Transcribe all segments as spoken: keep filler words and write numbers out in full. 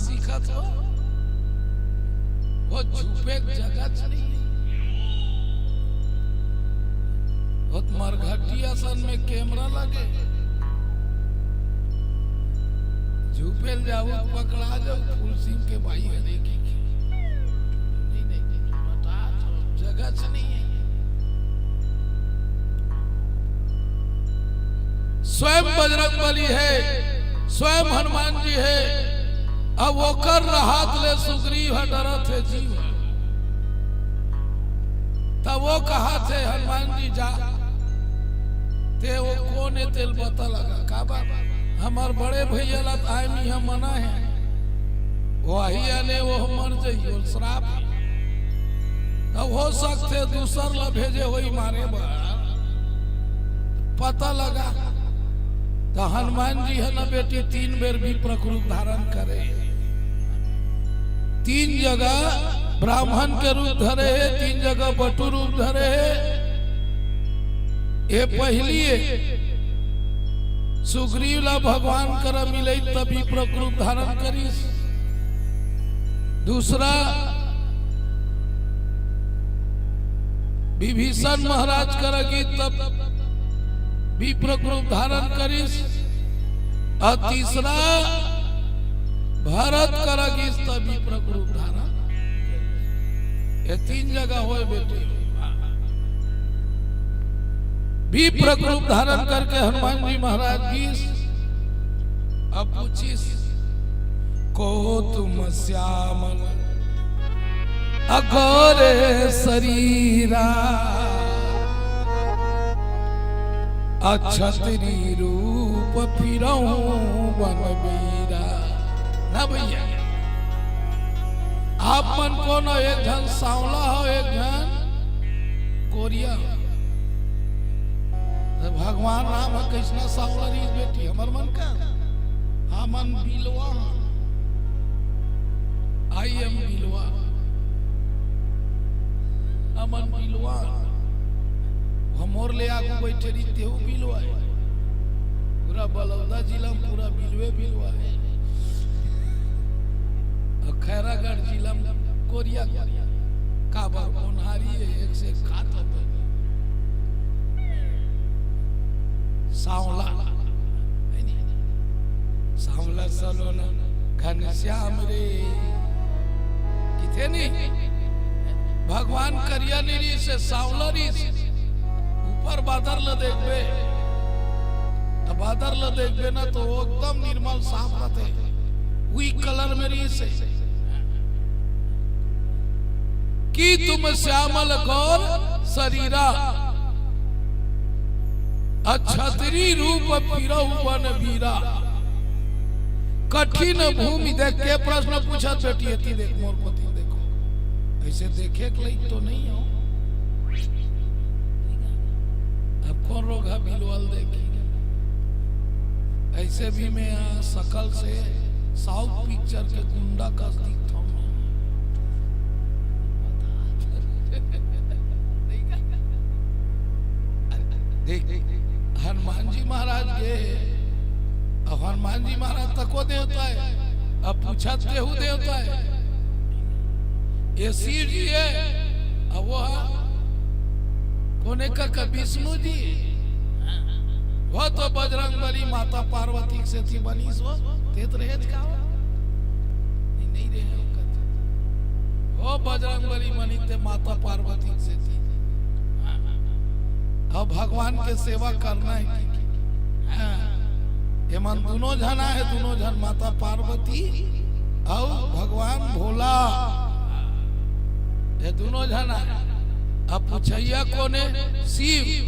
सीखत हो, वो झुपे के जगह च नहीं है। वो मरघटी असन में कैमरा लगे, झुपे ल जाऊ त पकड़ा जाऊ, फूल सिंह के भाई हरे की। नहीं, नहीं, नहीं, बता तो, जगह च नहीं है। स्वयं बजरंग बली है, स्वयं हनुमान जी है। अब ओकर रहत ले सुग्रीव ह डरत हे जीव। तब वो कहत हे, "हनुमान जी जा, ते वो कोन हे तेल पता लगा।" काबर? हमर बड़े भैया ला त आए मिहा मना है, वही आने वो मर जाई, वो श्राप है। तब हो सकथे दूसर ला भेजे होही मारे बर। पता लगा त हनुमान जी ह ना बेटी तीन बेर विप्र के रूप धारण करे। तीन जगह ब्राह्मण के रूप धरे हे, तीन जगह बटु रूप धरे हे। ये पहली हे, सुग्रीव ला भगवान करा मिलई तब विप्र के रूप धारण करिस। दूसरा, विभीषण महाराज करा गिस तब विप्र के रूप धारण करिस। अउ तीसरा, भरत करा गिस तब विप्र के रूप धारण। ये तीन जगह होय बेटी। विप्र के रूप धारण करके हनुमान जी महाराज गिस। अब पूछिस, "को तुम श्यामल अघोर शरीरा, अक्षत्री रूप फिरहु वन बीरा।" ना भैया, आप मन कोन हो? एक झन सांवला हो, एक झन कोरिया हो। त भगवान राम ह कइसना सांवला रहिस बेटी, हमर मन का? हमन बिलवा हन। I am बिलवा। हमन बिलवा हन। हमर ले आगू बइठे रहिस, तेहू बिलवा हे। पूरा बलौदा जिला में पूरा बिलवे बिलवा हे। अउ खैरागढ़ जिला में कोरिया कोरिया। काबर ओन्हारी हे, एक से एक खात होथे। सांवला, हे नी? सांवला सलोना घनश्याम रे, किथे नी? भगवान करिया नी रहिस, सांवला रहिस। ऊपर बादर ल देखबे, त बादर ल देखबे ना, तो वो एकदम निर्मल साफ रहिथे, उही colour में रहिस। कि तुम श्यामल गौर शरीरा, अक्षत्री रूप फिरहु वन बीरा। कठिन भूमि देख के प्रश्न पूछत बेटी, एती देख, मोर कोती देखो, अइसे देखे के लइक तो नहीं हो। अब कोन रोगहा बिलवा ल देखही? अइसे भी मैं, आ, सकल से South picture के गुंडा कस दिखथौं। देख, हनुमान जी महाराज गे हे, अब हनुमान जी महाराज तको देवता हे, अब पूछत केहू देवता हे, ये शिव जी हे, अब वो कोने का, का विष्णु जी, वो तो बजरंग बली माता पार्वती के सेती बनिस, वो तेत रहेच का हो? नहीं, नहीं रहे हो कथे। वो बजरंग बली बनिस ते माता पार्वती के सेती। अब भगवान के सेवा करना हे कि, हाँ, एमन दुनो झन आहे, दुनो झन माता पार्वती अउ भगवान भोला, ये दुनो झन आहे। अब पूछइया कोन हे? शिव।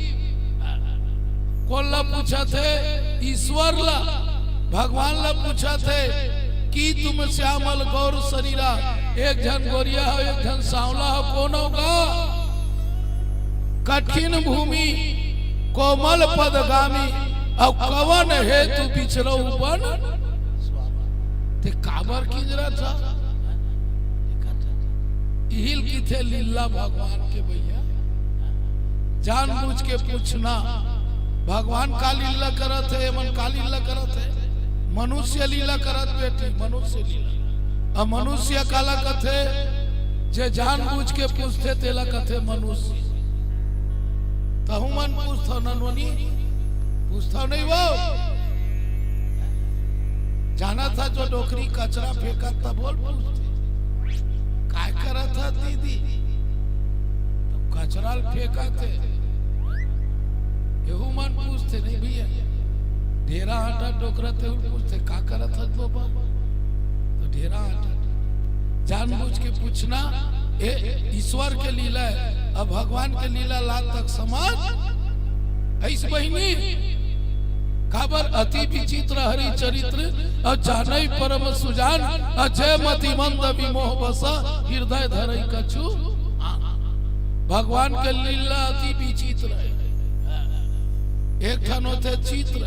कोन ला पूछत हे? ईश्वर ला, भगवान ला पूछत हे कि तुम श्यामल गौर शरीरा, एक झन गोरिया हो, एक झन सांवला हो, कोन हो गा? कठिन भूमि कोमल पदगामी, अउ कवन हेतु बिचरउ वन? ते काबर किंजरत हस? इही ल किथे लीला भगवान के भैया, जानबूझ के पूछना, भगवान का लीला करत हे, एमन का लीला करत हे? मनुष्य लीला करत बेटी, मनुष्य लीला। अमनुष्य काला कथे? जे जानबूझ के पूछथे, तेला कथे मनुष्य। तहू मन पूछथव न नोनी? पूछथव नहीं वो? जानत हा जो डोकरी कचरा फेंकत, तब बोल पूछथे, "काय करत हा दीदी?" तो कचरा ल फेंकत हे। एहू मन पूछथे, "नहीं भैया, ढेरा आटा डोकरत हे," पूछथे, "का करत हस बाबा?" तो ढेरा आटा। जानबूझ के पूछना, ए, ईश्वर के लीला हे। अब भगवान के लीला ला तक समझ अइस बहिनी, काबर अति विचित्र हरि चरित्र, अउ जानई परम सुजान, अजय मति मंद विमोह बसा, हृदय धरई कछु आन। भगवान के लीला अति विचित्र हे। एक ठन होथे चित्र,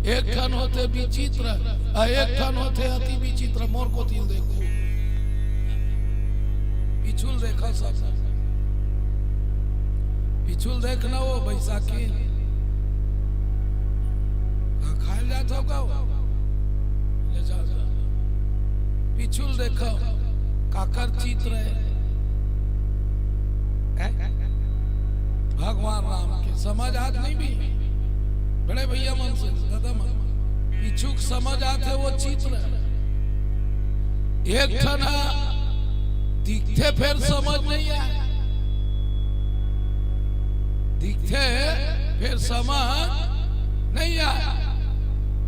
एक ठन होथे विचित्र, अउ एक ठन होथे अति विचित्र। मोर कोति ल देखो, पीछू ल देखा सब। पीछू ल देखना वो बैसाखी। कहाँ खाए ल जात हो का वो? ले जाओ, जाओ। पीछू ल देखा, काकर चित्र हे? हैं? भगवान राम के। समझ आत नहीं भी? बड़े भैया मन से, दादा मन। पीछू के समझ आत हे वो चित्र। एक ठन ह दिखथे फेर समझ नहीं आय, दिखथे फेर समझ नहीं आय।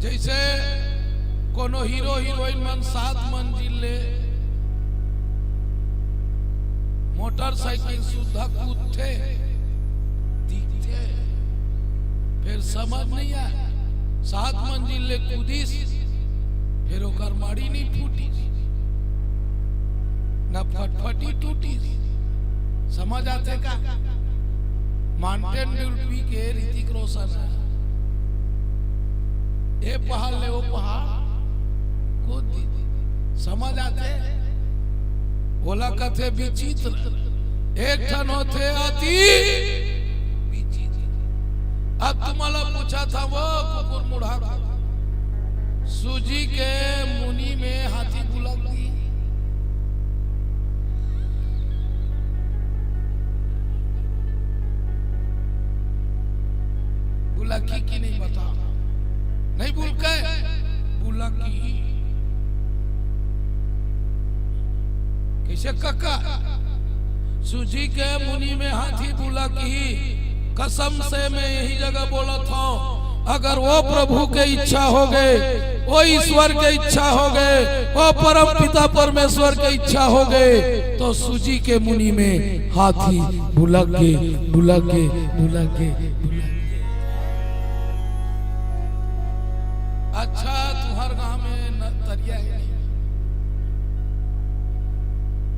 जैसे कोनो हीरो हीरोइन मन सात मंजिल ले मोटरसाइकिल सुद्धा कूदथे, दिखथे, फेर समझ नहीं आय। सात मंजिल ले कूदिस, फेर ओकर माड़ी नहीं फूटिस, न फटफटी टूटिस। समझ आथे का? माउंटेन ड्यू पी के ऋतिक रोशन ह ए पहाड़ ले ओ पहाड़ कूद दिस। समझ आथे? ओला कथे विचित्र। एक ठन होथे अति विचित्र। अब तुम्हारा पूछा था वो कुकुर मुड़ा को, सूजी के मुनी में हाथी बुलक दी। बुलकी कि नहीं बता? नहीं बुलके? बुलकी। कैसे कका? सूजी के मुनी में हाथी बुलकी। कसम से मैं यही जगह बोलत हूँ, अगर वो प्रभु के इच्छा हो गए, वो ईश्वर के इच्छा हो गए, वो परम पिता परमेश्वर के इच्छा हो गए, तो सूजी के मुनी में हाथी बुलक गे, बुलक गे, बुलक गे, बुलक गे। अच्छा, तुहर गांव में न तरिया हे नहीं?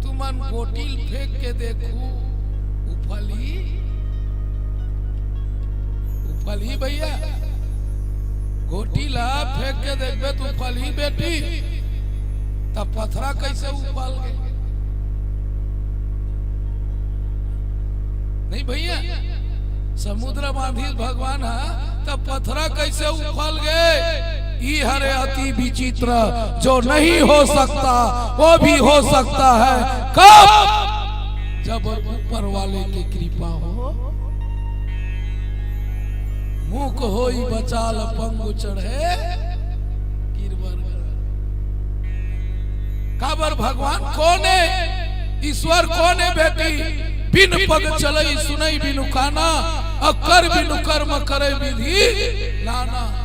तुमन गोटी ल फेंक के देखू, उफलही, उफलही भैया। गोटी ला फेंक के देखबे त उफलही बेटी, त पथरा कैसे उफल गे? नहीं भैया, समुद्र बांधिस भगवान ह, त पथरा कैसे उफल गे? ई हरे अति विचित्र, जो नहीं हो सकता, वो भी हो सकता है। कब? जब ऊपर वाले की कृपा हो। मूक होई बचाल पंगु चढ़े गिरवर। काबर भगवान कोन हे? ईश्वर कोन हे बेटी? बिन पग चलई सुनई बिनु काना, अउ कर बिनु कर्म करे विधि नाना।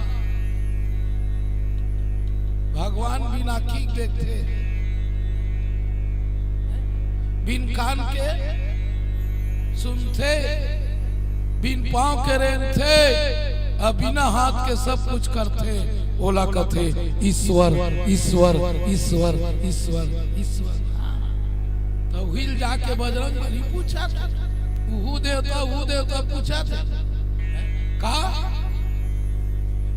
भगवान बिन आँखी के देखथे, बिन कान के सुनथे, बिन पाँव के रेंगथे, अउ बिना हाथ के सब कुछ करथे, ओला कथे ईश्वर, ईश्वर, ईश्वर, ईश्वर, ईश्वर। त उही ल जाके बजरंग बली पूछत हे, उहू देवता, उहू देवता पूछत हे। का?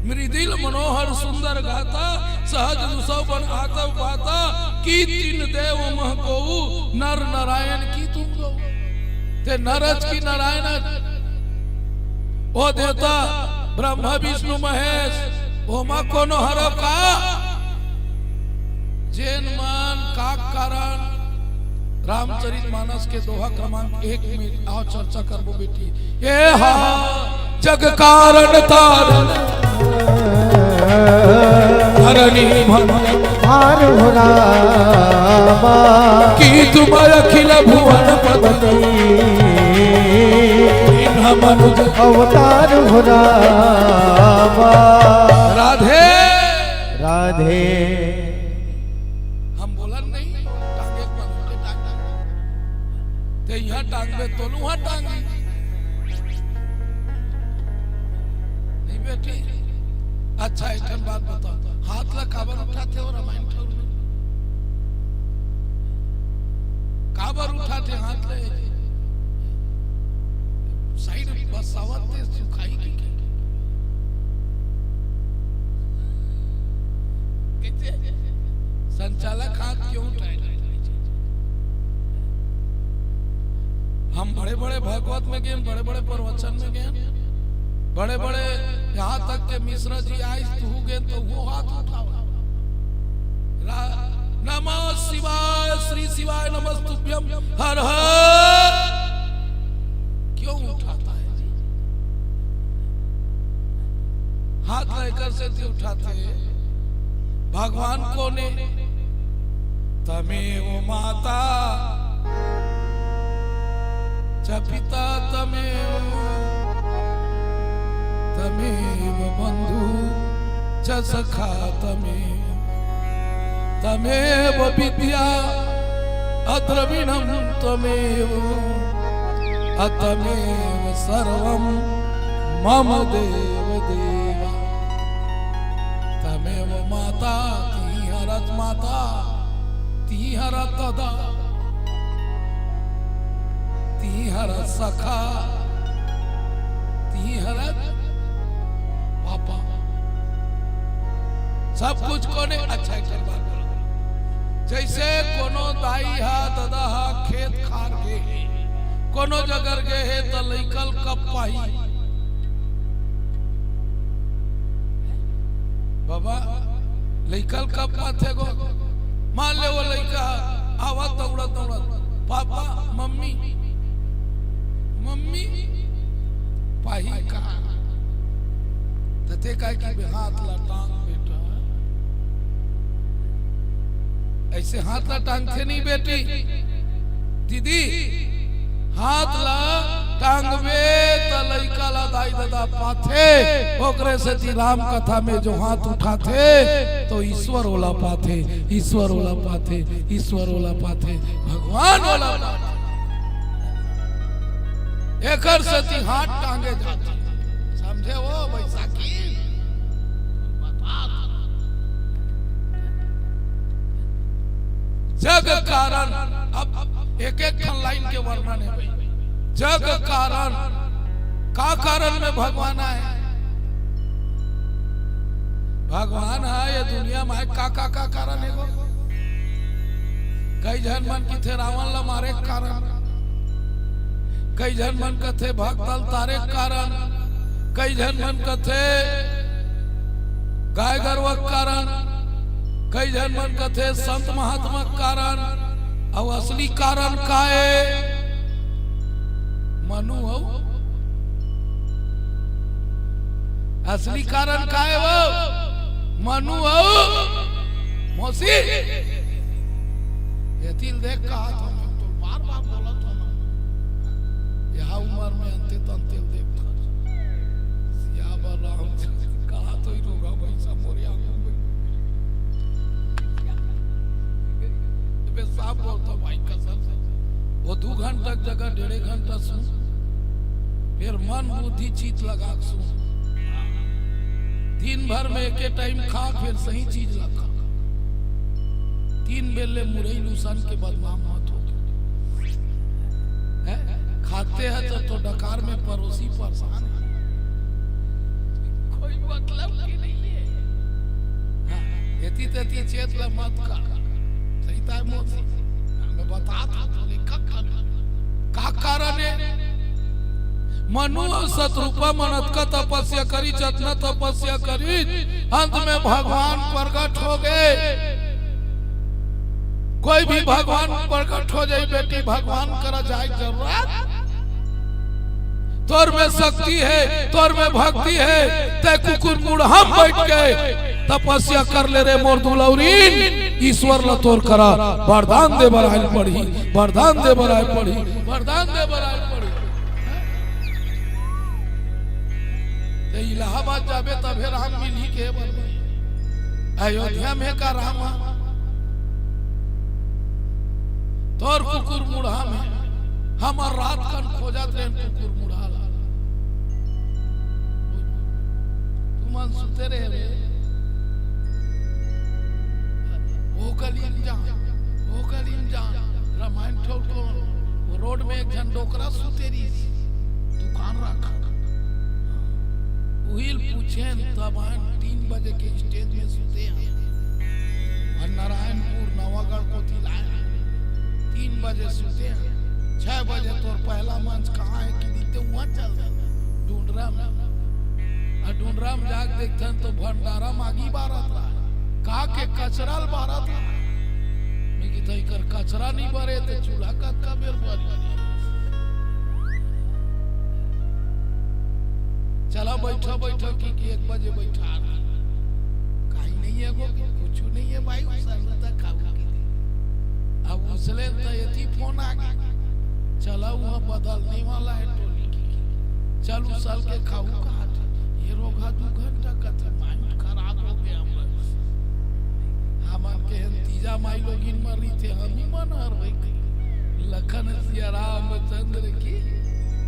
मृदिल मनोहर सुंदर गाता, सहज दुसव बन आतव पाता, की तिन देव मह कोऊ, नर नारायण की तुम गो। ते नर अच की नारायण अच? ओ देवता, ब्रह्मा विष्णु महेश, ओमा कोनो हरव का? जेन मन का रामचरित मानस के दोहा क्रमांक एक में आओ चर्चा करबो बेटी। ये हा जग कारण तारण धरणी भंजन भार हो रामा। कि तुम अखिल भुवन पवन दीन्ह मनुज अवतार हो रामा। राधे राधे। हम बोलन नहीं, टांगे पर उल्टे टांग। ते यहाँ टांगबे तो लुहा टांगी। नहीं बेटी, अच्छा एक ठन बात बताओ, हाथ ला काबर उठाथे हो रामायण ठौर में? काबर उठाथे हाथ ला? साइड बसावत ते सुखाई की क्या? कैसे? संचालक हाथ क्यों उठाए? हम बड़े-बड़े भागवत में गेन, बड़े-बड़े प्रवचन में गेन, बड़े-बड़े, यहाँ तक के मिश्रा जी आइस, तू गेन तो वो हाथ उठावा। रा-, नमः शिवाय, श्री शिवाय नमस्तुभ्यं, हर हर। क्यों उठाता है जी? हाथ ला एकर सेती उठाथे, भगवान कोने? तमेव माता च पिता तमेव, तमेव बंधु च सखा तमेव, तमेव विद्या अद्रविणं तमेव, अतमेव सर्वं मम देव देवा। तमेव माता, तिहीं हरच माता, तिहीं हरच ददा, तिहीं हरच सखा, तिहीं हरच पापा। सब कुछ कोने? अच्छा, एक ठन बात बोलो। जैसे कोनो दाई हा, ददा हा खेत खार गे हे, कोनो जगर गे हे, त लइका ल कब पाही? बाबा, लइका ल कब पाथे गो? मान ले वो लइका आवा दौड़त दौड़त, "पापा, मम्मी, मम्मी," पाही का? त ते काय कि बे हाथ ला टांग बेटा। ऐसे हाथ ला टांगथे नहीं बेटी। दीदी, हाथ ला टांगबे त लइका ला दाई ददा पाथे। ओकरे सेती राम कथा में जो हाथ उठाथे तो ईश्वर ओला पाथे, ईश्वर ओला पाथे, ईश्वर ओला पाथे, भगवान ओला पाथे। एकर सेती हाथ टांगे जाथे। समझे हो बैसाखी? जग कारण, अब एक एक ठन लाइन के वर्णन हे भाई। जग कारण, का कारण में भगवान आय? भगवान ह ये दुनिया में आय, का, का, का कारण हे वो? कई झन मन कथे रावण ला मारे के कारण, कई झन मन कथे भक्त ल तारे के कारण, कई झन मन कथे गाय गरवा के कारण, कई झन मन कथे संत महात्मा के कारण, अउ असली कारण का ए? मनु अउ असली कारण का ए वो? मनु अउ मौसी। एती ल देख कहा था मैं तो बार बार बोला था ना। यह उम्र में अंते तंते ल देख था। सियावर रामचंद्र कहा तो ही रोगा भाई सब मोरे आंखों में। मैं साफ बोलता हूँ भाई कसम से। वो दू घंटा के जगह डेढ़े घंटा सुन, फिर मन बुद्धि चित लगा के सुन। दिन भर में एके टाइम खा, फिर सही चीज ला खा। तीन बेर ले मुरई लुसन के बदनाम मत हो। हैं? खाते हैं तो, तो डकार में परोसी परेशान है। कोई मतलब की नहीं है। हाँ, एती तेती चेत ला मत का। सही ताय मोती। मैं बता था तो ले का कारण, का कारण है? मनु अउ सतरूपा मन अतका तपस्या करी, जतना तपस्या करी, अंत में भगवान प्रगट हो गए। कोई भी भगवान प्रकट हो जाई बेटी, भगवान करा जाए जरूरत। तोर में शक्ति हे, तोर में भक्ति हे, तैं कुकुर मुड़हा म बइठ के तपस्या कर ले रे मोर दुलौरीन। ईश्वर ला तोर करा वरदान दे बर आए ल पड़ही, वरदान दे बर आए ल पड़ही, वरदान दे बर आए ल पड़ही। तैं इलाहाबाद जाबे तभे राम मिलही के बर। अयोध्या में का राम? तोर कुकुर मुड़हा में, हमर रात कन खोजत रहेन कुकुर मुड़हा ला। तुमन सुते रहे रे। ओ कलीम जान, ओ कलीम जान, रामायण ठोको। वो रोड में एक झन डोकरा सुते रहिस, दुकान रखा। उहिल पूछेन, तब आन तीन बजे के स्टेज में सुते हैं। और नारायणपुर नवागढ़ कोती लाए हैं। तीन बजे सुते हैं, छह बजे तोर पहला मंच कहाँ है कि दिखते वहाँ चल दे। डुंडरा में। आ डुंडरा में जाके देखथन तो भंडारा म आगी बारत रहा। का के कचरा ल बारत रहा। मैं किथंव एकर कचरा नहीं बरे त चूल्हा कतका बेर बरी। चला बइठा बइठा कि, कि एक बजे बइठा। कहीं नहीं है वो, कुछ नहीं है भाई, उस तक खाऊ की दे। अब उसले त एती फोन आ गया, चला वहाँ बदलने वाला है टोली की, चल उसल के खाऊ काट। ये रोगा दू घंटा कथे माइंड खराब हो गया हमर। हमन के तीजा माई लोगिन मरी थे, हम ही मन हर वही लखन सिया रामचंद्र की।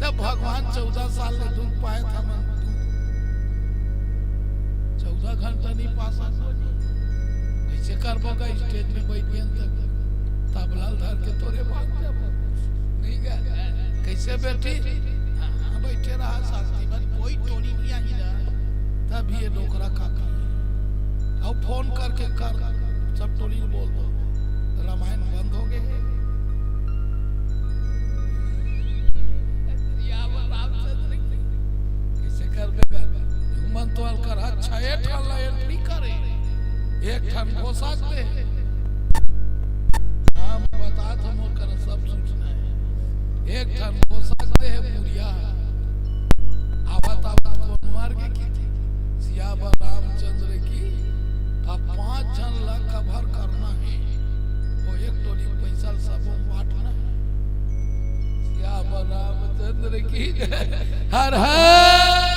तब भगवान चौदह साल ले दुख पाए था मन। चौदह घंटा नहीं पा सकते। कैसे करबो का स्टेज में बैठ गए तब तबला धर के तोरे बात जब नहीं गए। कैसे बैठी? हाँ, बैठे रहा शांति में, कोई टोली नहीं आई रहा। तब ये डोकरा काकी अब फोन करके कर, सब टोली बोल दो, रामायण बंद हो गए। कैसे कर देगा? ह्यूमन तो अलकर अच्छा एक ठन ला एंट्री करे, एक ठन हो सकते हैं। नाम बता तो मोर कर सब सूचना है। एक ठन हो सकते हैं बुढ़िया। आवत आवत कोन मार के की थी? सियावर रामचंद्र की। अब पांच झन ला कवर करना है। वो एक टोली पैसा सबो बांटना है। सियावर रामचंद्र की। हर हर।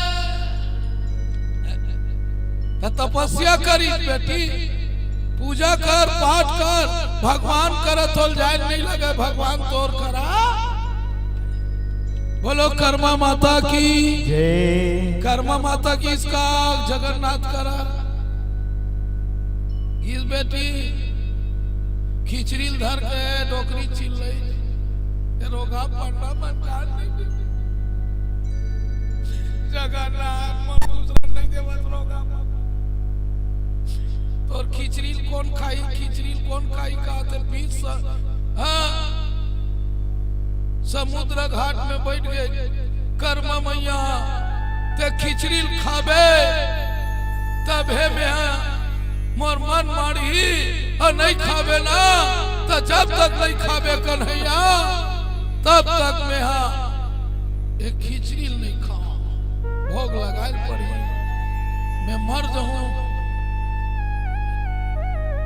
त तपस्या करी बेटी, पूजा कर, पाठ कर, भगवान करत होल जाए नहीं लगे, भगवान तोर करा। बोलो कर्मा माता की जय। कर्मा माता की इसका जगन्नाथ करा। इस बेटी खिचड़ी धर के डोकरी चिल्लाई, ये रोगा पड़ना मन जान नहीं। जगन्नाथ मन दूसरा नहीं देवत रोगा। तोर खिचड़ी ल कोन खाई, खिचड़ी ल कोन खाई कहते बीच स-, हाँ, समुद्र घाट में बैठ गए। कर्मा मैया, ते खिचड़ी ल खाबे, तभे में हा मोर मन माड़ही, अउ नहीं खाबे ना, त जब तक नहीं खाबे कन्हैया, तब तक में हा एक खिचड़ी ल नहीं खाओ, भोग लगाए ल पड़ही, मैं मर जाऊं।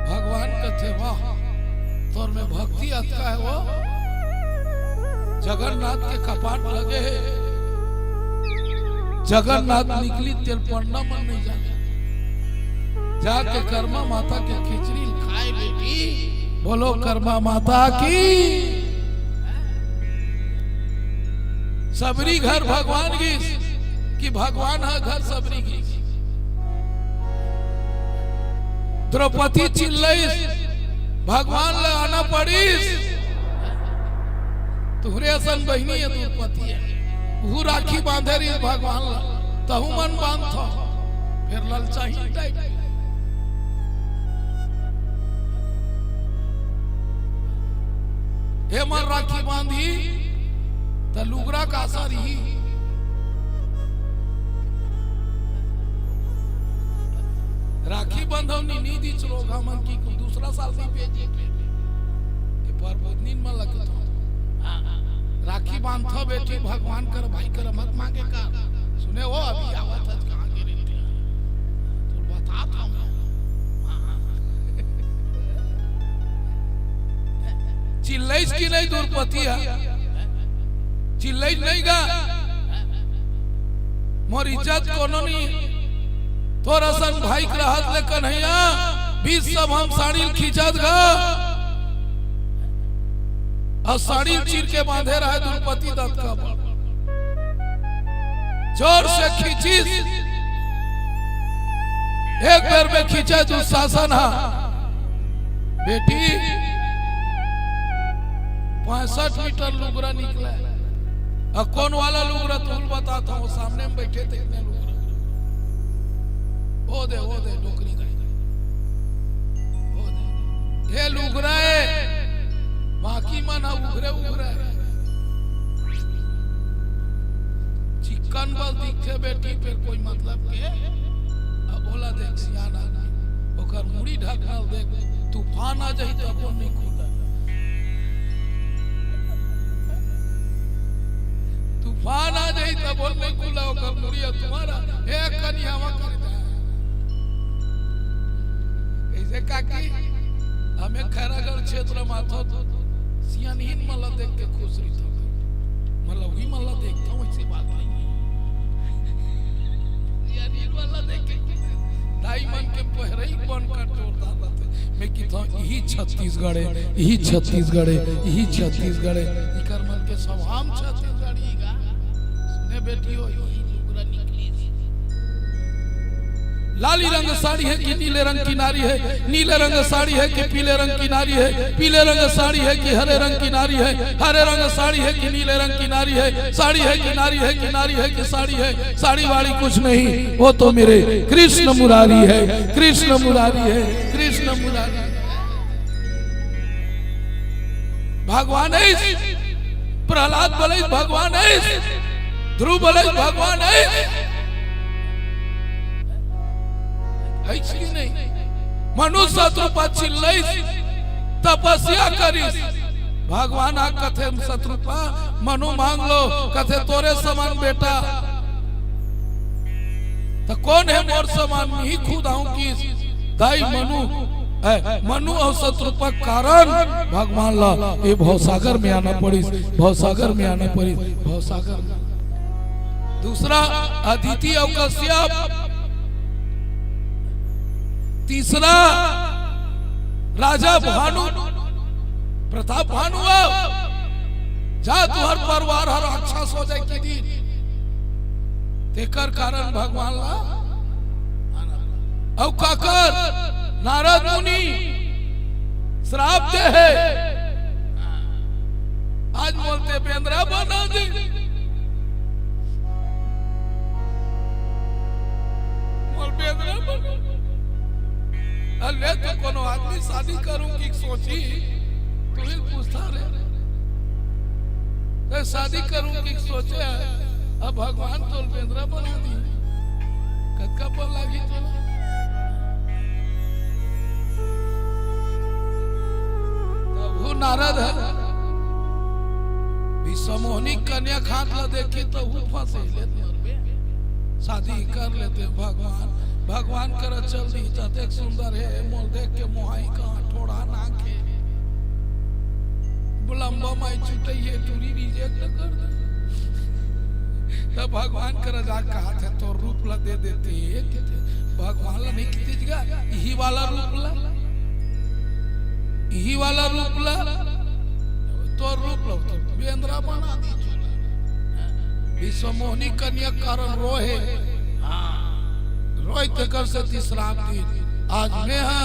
भगवान कथे, वाह, तोर में भक्ति अतका है वो। जगन्नाथ के कपाट लगे है, जगन्नाथ निकली तेल पड़ना मन नहीं जाने। जाके कर्मा माता के खिचड़ी खाए बेटी, बोलो कर्मा माता की। सबरी घर भगवान गिस कि भगवान ह घर सबरी गिस। द्रौपदी चिल्लइस, भगवान ल आना पड़िस। तुहरे असन बहिनी हे द्रौपदी हे, उहू राखी बांधे रहिस भगवान ल, तहू मन बांधथव, फेर ललचाही टाइप। एमन राखी बांधही त लुगरा कासा रही। राखी बंधव नी, नी दिस रोगा मन की दूसरा साल नहीं भेजी। दिन मन लगत हो। हाँ, हाँ। राखी बांधत हो बेटी, भगवान कर, भाई कर मत मांगे का। सुने वो अभी आवत हस, कहाँ गे रहिथे? तो बतात हो मैं। हाँ, हाँ, हाँ। चिल्लइस कि नहीं दुरपति ह? चिल्लइस नहीं गा? मोर इज्जत कोनो नहीं। तोर असन भाई के रहत ले कन्हैया, बीच सभा म साड़ी ल खींचत गा। अउ साड़ी ल चीर के बांधे रहे दुरपति दत्त का बड़। जोर से खींचिस। एक बेर में खींचे दुशासन ह। बेटी, पैंसठ मीटर लुगरा निकले। अउ कोन वाला लुगरा तुमन ल बतात हो, सामने में बइठे तेकने लुगरा। ओ दे, ओ दे, डोकरी दाई। ओ दे। ये लुगरा हे, बाकी मन ह उघरे उघरे हे। चिक्कन बस दिखथे बेटी, फेर कोई मतलब के। अब ओला देख, सियान आदमी, ओकर मुड़ी ढकना ल देख, तूफान आ जाही तब ओ नहीं खुला। तूफान आ जाही तब ओ नहीं खुला, ओकर मुड़ी ह तुम्हारा, ए कनी हवा कर दे। कइसे काकी, हमें खैरागढ़ क्षेत्र में आथो, सियानहीन मन ला देख के खुश रहिथो। मतलब, उही मन ला देखथो, वइसे बात नहीं हे। सियानहीन मन ला देख के खुश रहिथो। दाई मन के पहरई बन कर जोरदार रहथे। मैं कहिथो, इही छत्तीसगढ़ हे, इही छत्तीसगढ़ हे, इही छत्तीसगढ़ हे। इकर मन के स्वभाव छत्तीसगढ़ी गा। सुने बेटी हो, इही लुगरा निकलिस। लाली रंग साड़ी है कि नीले रंग की नारी है, नीले रंग साड़ी है कि पीले रंग की नारी है, पीले रंग साड़ी है कि हरे रंग की नारी है, हरे रंग साड़ी है कि नीले रंग की नारी है, साड़ी है कि नारी है कि नारी है कि साड़ी है, साड़ी वाड़ी कुछ नहीं, वो तो मेरे कृष्ण मुरारी है, कृष्ण मुरारी है, कृष्ण मुरारी है। भगवान हे, प्रहलाद बोले भगवान हे, ध्रुव बोले भगवान हे। हे कि नहीं? मनु शतरूपा चिल्लइस, तपस्या करिस। भगवान आ कथे शतरूपा, मनु मांग लो, कथे तोरे समान बेटा। त कोन हे मोर समान? इही खुद आहूं किस। दाई मनु, ए, मनु अउ शतरूपा कारण भगवान ला ये भवसागर में आना पड़िस, भवसागर में आना पड़िस, भवसागर में। दूसरा अदिति अउ कश्यप, तीसरा राजा भानु, प्रताप भानु, जा तुहर परिवार ह राक्षस हो जाय कि दिन, तेकर कारण भगवान ला अउ काकर नारद मुनि श्राप दे हे, आज मोला ते बेंदरा बना दे, मोला बेंदरा बना। अरे तो कोनो आदमी शादी करूं कि सोची, तुही पूछता रे। ते शादी करूं कि सोचे, अब भगवान तोला बेंदरा बना दी। कतका पल लागी तोला? तभू नारद ह विश्वमोहनी कन्या खात ला देखी, तभू फंसे ले मरबे। शादी कर लेते भगवान, भगवान करा चल दी, ततेक सुंदर हे, मोला देख के मोहाई कहाँ ठोड़ा नाक हे। लंबा माई चुटई हे, टूरी reject कर दे। तब भगवान करा जा कहाथे, तोर रूप ला दे देते, ये किथे? भगवान ला नहीं किथे जगह, इही वाला रूप ला, इही वाला रूप ला, तोर रूप ला, तो बेंदरा बना दी। विश्वमोहनी कन्या कारण रोहे। हाँ, रोय तेकर सेती श्राप दिन। आज मैं हा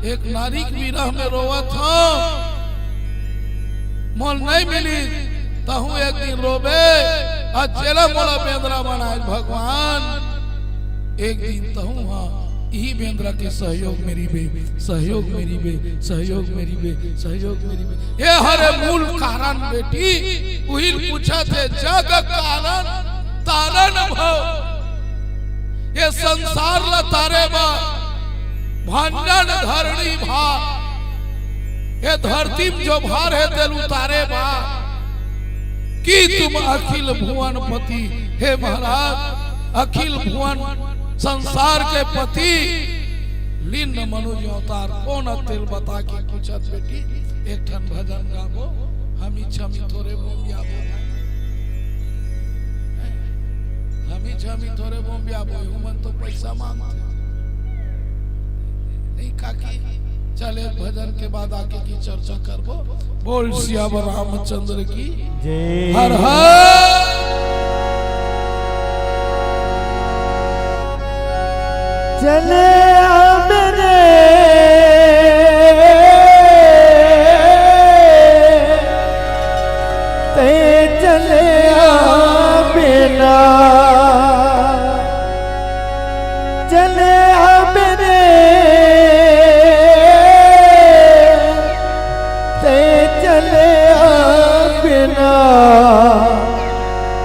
एक नारी के विरह में रोवत हूँ। मोला नहीं मिली, तहूँ एक दिन रोबे। आज जेला मोला बेंदरा बनाए भगवान, एक दिन तहूँ हा इही बेंदरा के सहयोग में रहिबे, सहयोग में रहिबे, सहयोग में रहिबे, सहयोग में रहिबे। ये हरे मूल कारण बेटी, उहिल पूछत हे जग कारण तारण भव। ये संसार ला तारे बर भंडन धरणी भा। ये धरती में जो भार हे तेल उतारे बा कि तुम अखिल भुवन पति, हे महाराज, अखिल भुवन संसार के पति, लीन मनुज अवतार, कोन तेल बता के पूछत बेटी, एक ठन भजन गाबो, हमी छमी थोरे बोम्बिया बोला। हमी छमी थोरे बोम्बिया बोए, उमन तो पैसा मांगथे। नहीं काकी, चल एक भजन के बाद आगे की चर्चा करबो। बोल सियावर रामचंद्र की जय। हर हर। चले आ मेरे, ते चले आ मेरा, चले आ मेरे, ते चले आ बिना,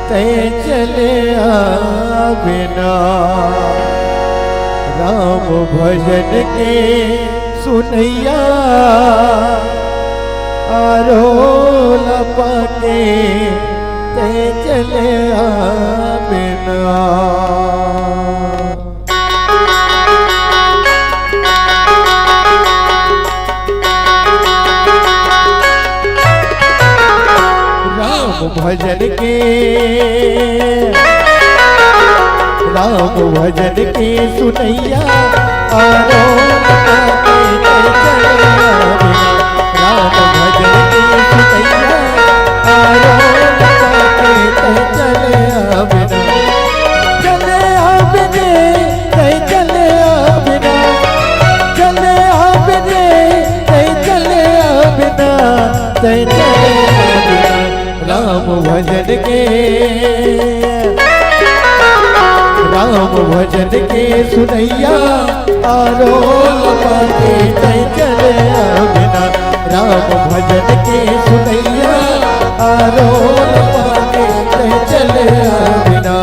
ते चले आ बिना। राम भजन के सुनैया, आरो लपा के ते चले आ बिना। राम भजन के, राम भजन के सुनैया, आरो लपा के ते चले आ बिना। राम भजन के सुनैया, आरो लपा के ते चले आ बिना। चले आ बिना, ते चले आ बिना। चले आ बिना, ते चले आ बिना। ते चले आ बिना। राम भजन के, राम भजन के सुनैया, आरो लपा के ते चले आ बिना। राम भजन के सुनैया, आरो लपा के ते चले आ बिना।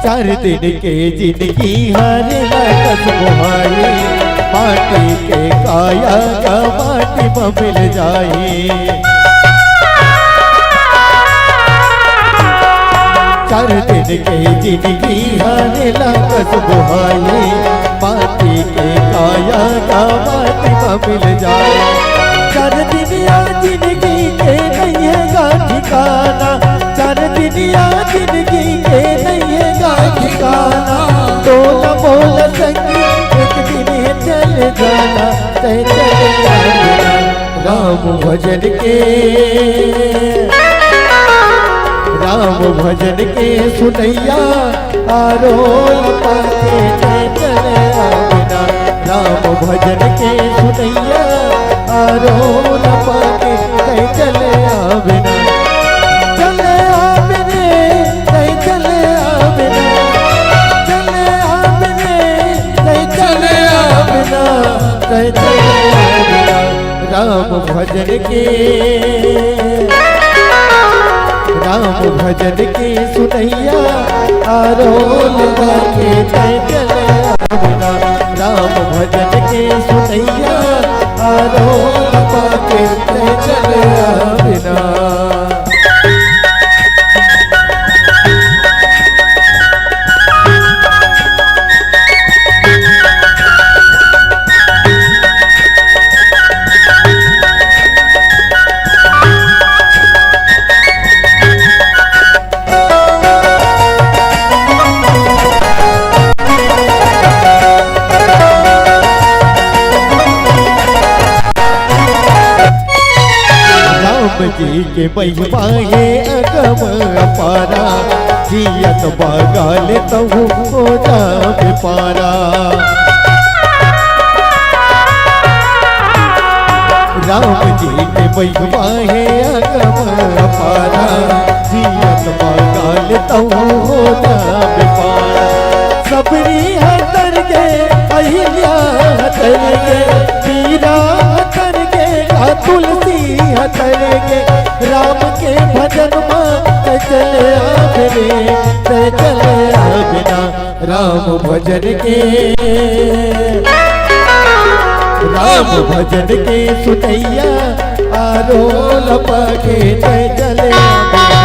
चार दिन के जिनगी हर लगत मोहाई, माटी के काया का माटी म मिल जाई। चार दिन के जिनगी हर लगत मोहाई, माटी के काया का माटी म मिल जाई। चार दिन या जिनगी के नइ हे गा ठिकाना, चार दिन या जिनगी के नइ हे गा ठिकाना। तो न बोल संगी, एक दिन हे चल जाना, ते चले आ बिना। राम भजन के, राम भजन के सुनैया, आरो लपा के ते चले आ बिना। राम भजन के सुनैया, आरो लपा के ते चले आ बिना। चले आ बिना, ते चले आ बिना। चले आ बिना, ते चले आ बिना। ते चले आ बिना। राम भजन के, राम भजन के सुनैया, आरो लपा के ते चले आ बिना। राम भजन के सुनैया, आरो लपा के ते चले आ बिना। राम जी के महिमा हे अगम अपारा, जियत बगाले तहु हो जाबे पारा। राम जी के महिमा हे अगम अपारा, जियत बगाले तहु हो जाबे पारा। सबरी हर तर के अहिल्या तर के, मीरा तर के, का तुलसी ह तर के, राम के भजन मा तैं चले आबे रे, तैं चले आबे ना। राम भजन के, राम भजन के सुनइया, आरोल पाके तैं चले आबे ना।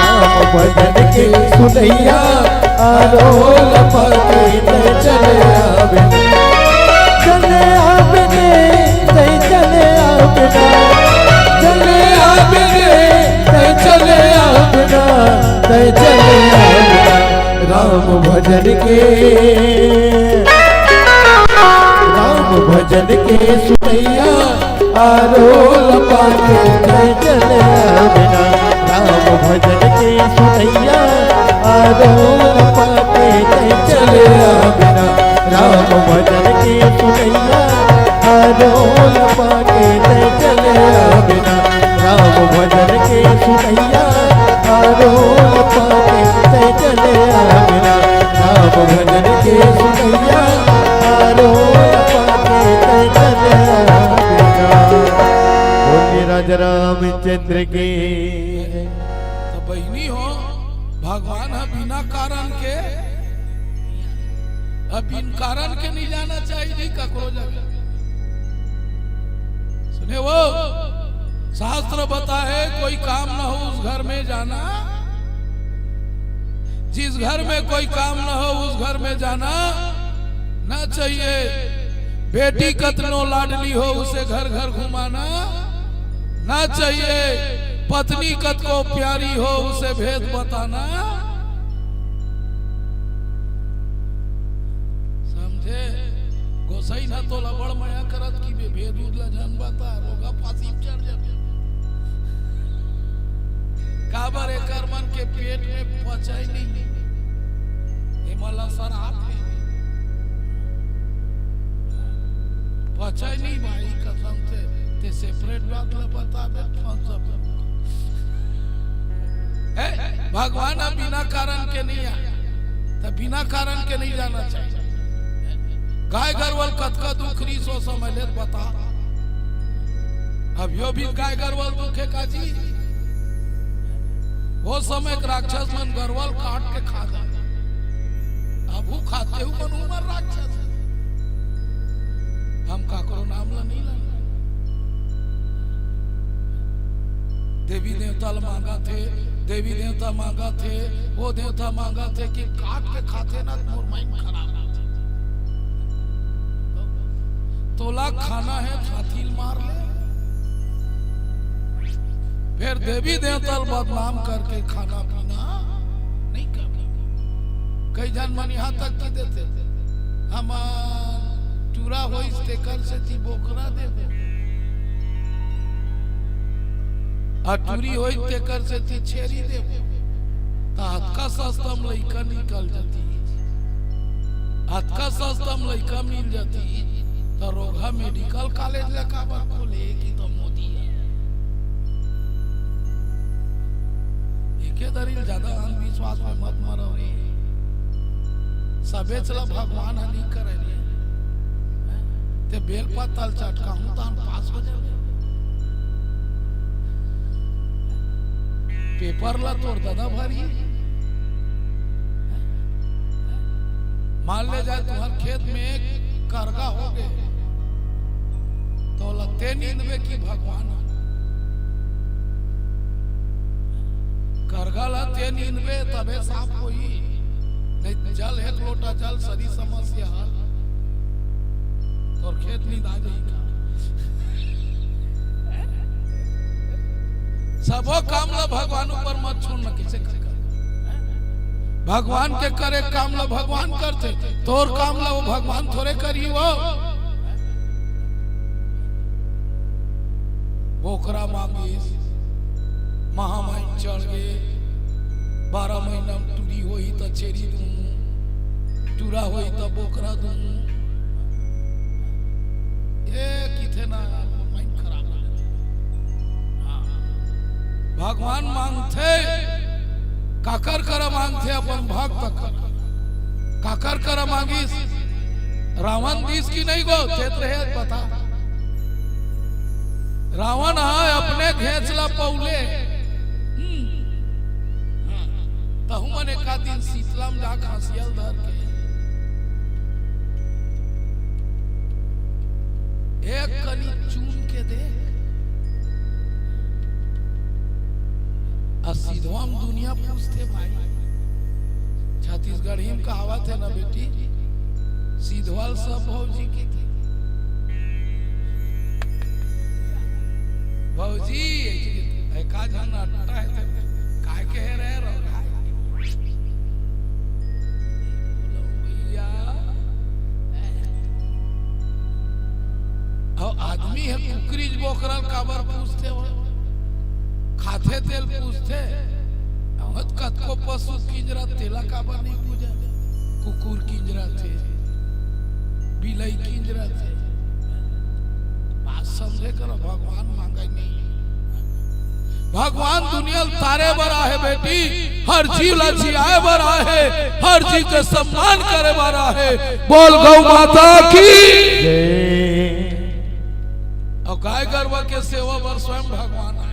राम भजन के सुनइया, आरोल पाके तैं चले आबे ना। चले आबे रे, तैं चले आबे ना। चले आबे रे, तैं चले आबे ना। तैं चले आबे ना। राम भजन के, राम भजन के सुनइया, आरोल पाके तैं चले आबे ना। राम भजन के सुनइया, आरोल पाके तैं चले आबे ना। राम भजन के सुनइया, आरोल पाके तैं चले आबे ना। राम भजन के सुनइया, आरोल पाके तैं चले आबे ना। राम भजन के सुनइया, आरोल पाके तैं चले आबे ना। बोलिए राजा रामचंद्र की। त बहिनी हो, भगवान ह बिना कारण के, अब बिन कारण के नहीं जाना चाहिए जी ककरो जगह। सुने वो, शास्त्र बताए, कोई काम ना हो उस घर में जाना, जिस घर में कोई काम ना हो उस घर में जाना ना चाहिए। बेटी कतनो लाडली हो उसे घर घर घुमाना ना चाहिए। पत्नी कतको प्यारी हो उसे भेद बताना, समझे? गोसाई ना तोला बड़ मया करत कि बे भेद उद ला जान बता, रोगा फांसी में चढ़ जाबे। काबर एकर मन के पेट में पचय नहीं। एमा ला सर आप ले। पचय नहीं भाई, कसम से। ते separate बात ला बता दे, कौन सा ए, भगवान ह बिना कारण के नहीं आए, त बिना कारण के नहीं जाना चाहिए। गाय गरवल कतका दुख रहिस ओ समय ले बता। अब यो भी गाय गरवल दुख हे का जी? वो समय के राक्षस मन गरवल काट के खा जाए। अब वो खाते हुए मन उमर राक्षस हे। हम काकरो नाम ला नहीं लाना। देवी देवता ला मांगा थे, देवी देवता मांगा थे, वो देवता मांगा थे कि काट के खाते ना, मोर mind खराब होथे। तोला खाना हे, हाथी ल मार ले। फिर देवी देवता ल बदनाम करके खाना पीना नहीं करना। कई झन मन यहाँ तक कि देथे, हमर टूरा होइस तेकर सेती बोकरा देबो, आ टूरी होइस तेकर सेती छेरी देबो। त अतका सस्ता म लइका निकल जाती, अतका सस्ता म लइका मिल जाती, त रोगहा medical college ला काबर खोले कि तो मोदी हे। एके दरी ल ज्यादा अंधविश्वास में मत मरो रे। सबेच ला भगवान ह नहीं करे रे। हैं? ते बेल पत्ता ल चटकाहूं तान पास हो जाबे। पेपर ला तोर ददा भरी। हैं? मान ले जाए तुहर खेत में करगा हो गए, तो ला ते नींदबे कि भगवान? करगा ला ते नींदबे तबे साफ होही, नहीं जल एक लोटा जल सरी समस्या हल, तोर खेत नींदा जाही का? सबो काम ला भगवान ऊपर मत छोड़ना, किसे कर, कर। भगवान के करे काम ला भगवान करथे, तोर काम ला वो भगवान थोरे करी वो। बोकरा मांगिस, महामाई चढ़ गे, बारह महीना में टूरी होही त छेरी दूं, टूरा होही त बोकरा दूं। ए किथे ना, mind खराब हो जाथे। हाँ। भगवान मांगथे, काकर करा मांगथे? अपन भक्त करा। काकर करा मांगिस? रावण दिस कि नहीं गो, चेत रहे बता। रावण ह अपने घेंच ला पौले। हम्म। हाँ। तहु मन एका दिन शीतला म जा खसिया ल धर के एक कनी चूम के देख। आ सिधवा म दुनिया पूछथे भाई। छत्तीसगढ़ी म कहावत हे ना बेटी, सिधवा ल सब भौजी कथे। भौजी, एका झन अट्टा हे ते काय कहे रहे रौरा? भैया, अउ आदमी ह कुकरी बोकरा ल काबर पूजथे? वो खाथे तेला पूजथे। अउ कतको पशु किंजरथे तेला काबर नहीं पूजय? कुकुर किंजरथे, बिलई किंजरथे। बात समझे करो, भगवान मांगे नहीं। भगवान दुनिया ल तारे बर आहे बेटी, हर जीव ला जियाए बर आहे, हर जीव के सम्मान करे बर आहे। बोल गौ माता की। जय। अउ गाय गरवा के सेवा बर स्वयं भगवान आए।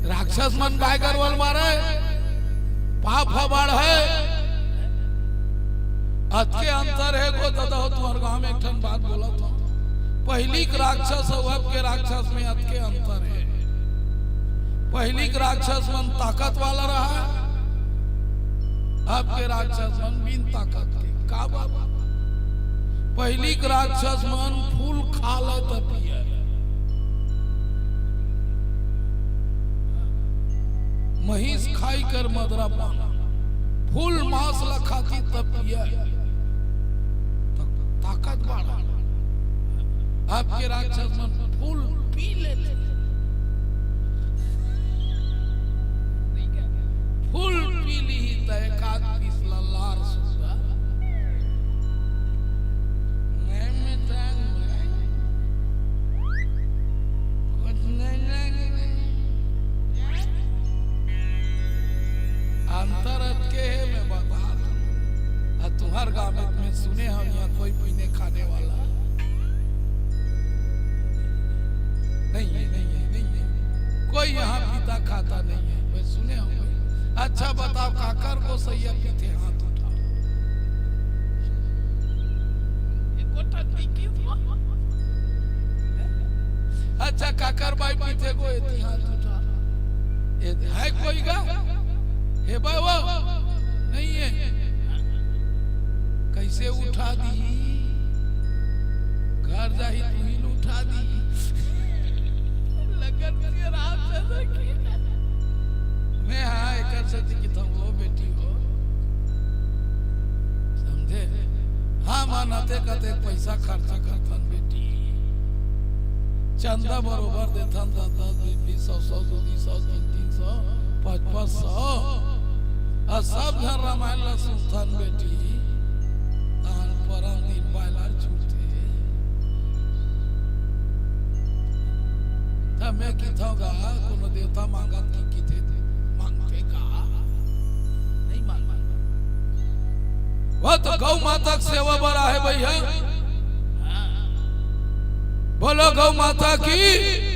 राक्षस मन गाय गरवा ल मारे, पाप ह बाढ़े। अतके अंतर हे गो ददा हो, तुम्हर गांव में एक ठन बात बोलत हो। पहिली के राक्षस अउ अब के राक्षस में अतके अंतर हे। पहिली के राक्षस मन ताकत वाला रहा, अब के राक्षस मन बिन ताकत के। काबर? पहिली के राक्षस मन फूल खा ले त पिए। महींस खाई कर मदरा पाना, फूल मांस ला खाती तब पिए, त ताकत बाढ़ा। अब के राक्षस मन फूल पी लेथे। फूल पी ली त एक आध पीस ला लार सुद्धा। मैं में जान में कुछ नहीं लग रही। अंतर अतके हे, मैं बता दूं। आ तुम्हर गांव में मैं सुने हंव, यहाँ कोई पीने खाने वाला नहीं है, नहीं है, नहीं है। कोई यहाँ पीता खाता नहीं है, मैं सुने हंव। अच्छा बताओ, काकर गोसइया पीथे, हाथ उठाओ। एको ठन दिखिस वो? अच्छा, काकर बाई पीथे गो, एती हाथ उठा। ए, है कोई गा? हे बा वो? नहीं है। कैसे उठा दी? घर जाही तुही ल उठा दी। लगन के रात से देखी। मैं हाँ एकर सेती किथंव वो बेटी हो। समझे? हाँ, मन अतेक अतेक पैसा खर्चा करथन बेटी। चंदा बरोबर देथन, दस दस, बीस बीस, सौ सौ, दू दू सौ, तीन तीन सौ, पाँच पाँच सौ। अउ सब झन रामायण ला सुनथन बेटी। तहान परम दिन बायलर छूटथे। त मैं किथंव गा, कोनो देवता मांगत कि किथे मांगथे का? नहीं मांगत। वो तो गौ माता के सेवा बर आहे भैया। बोलो गौ माता की।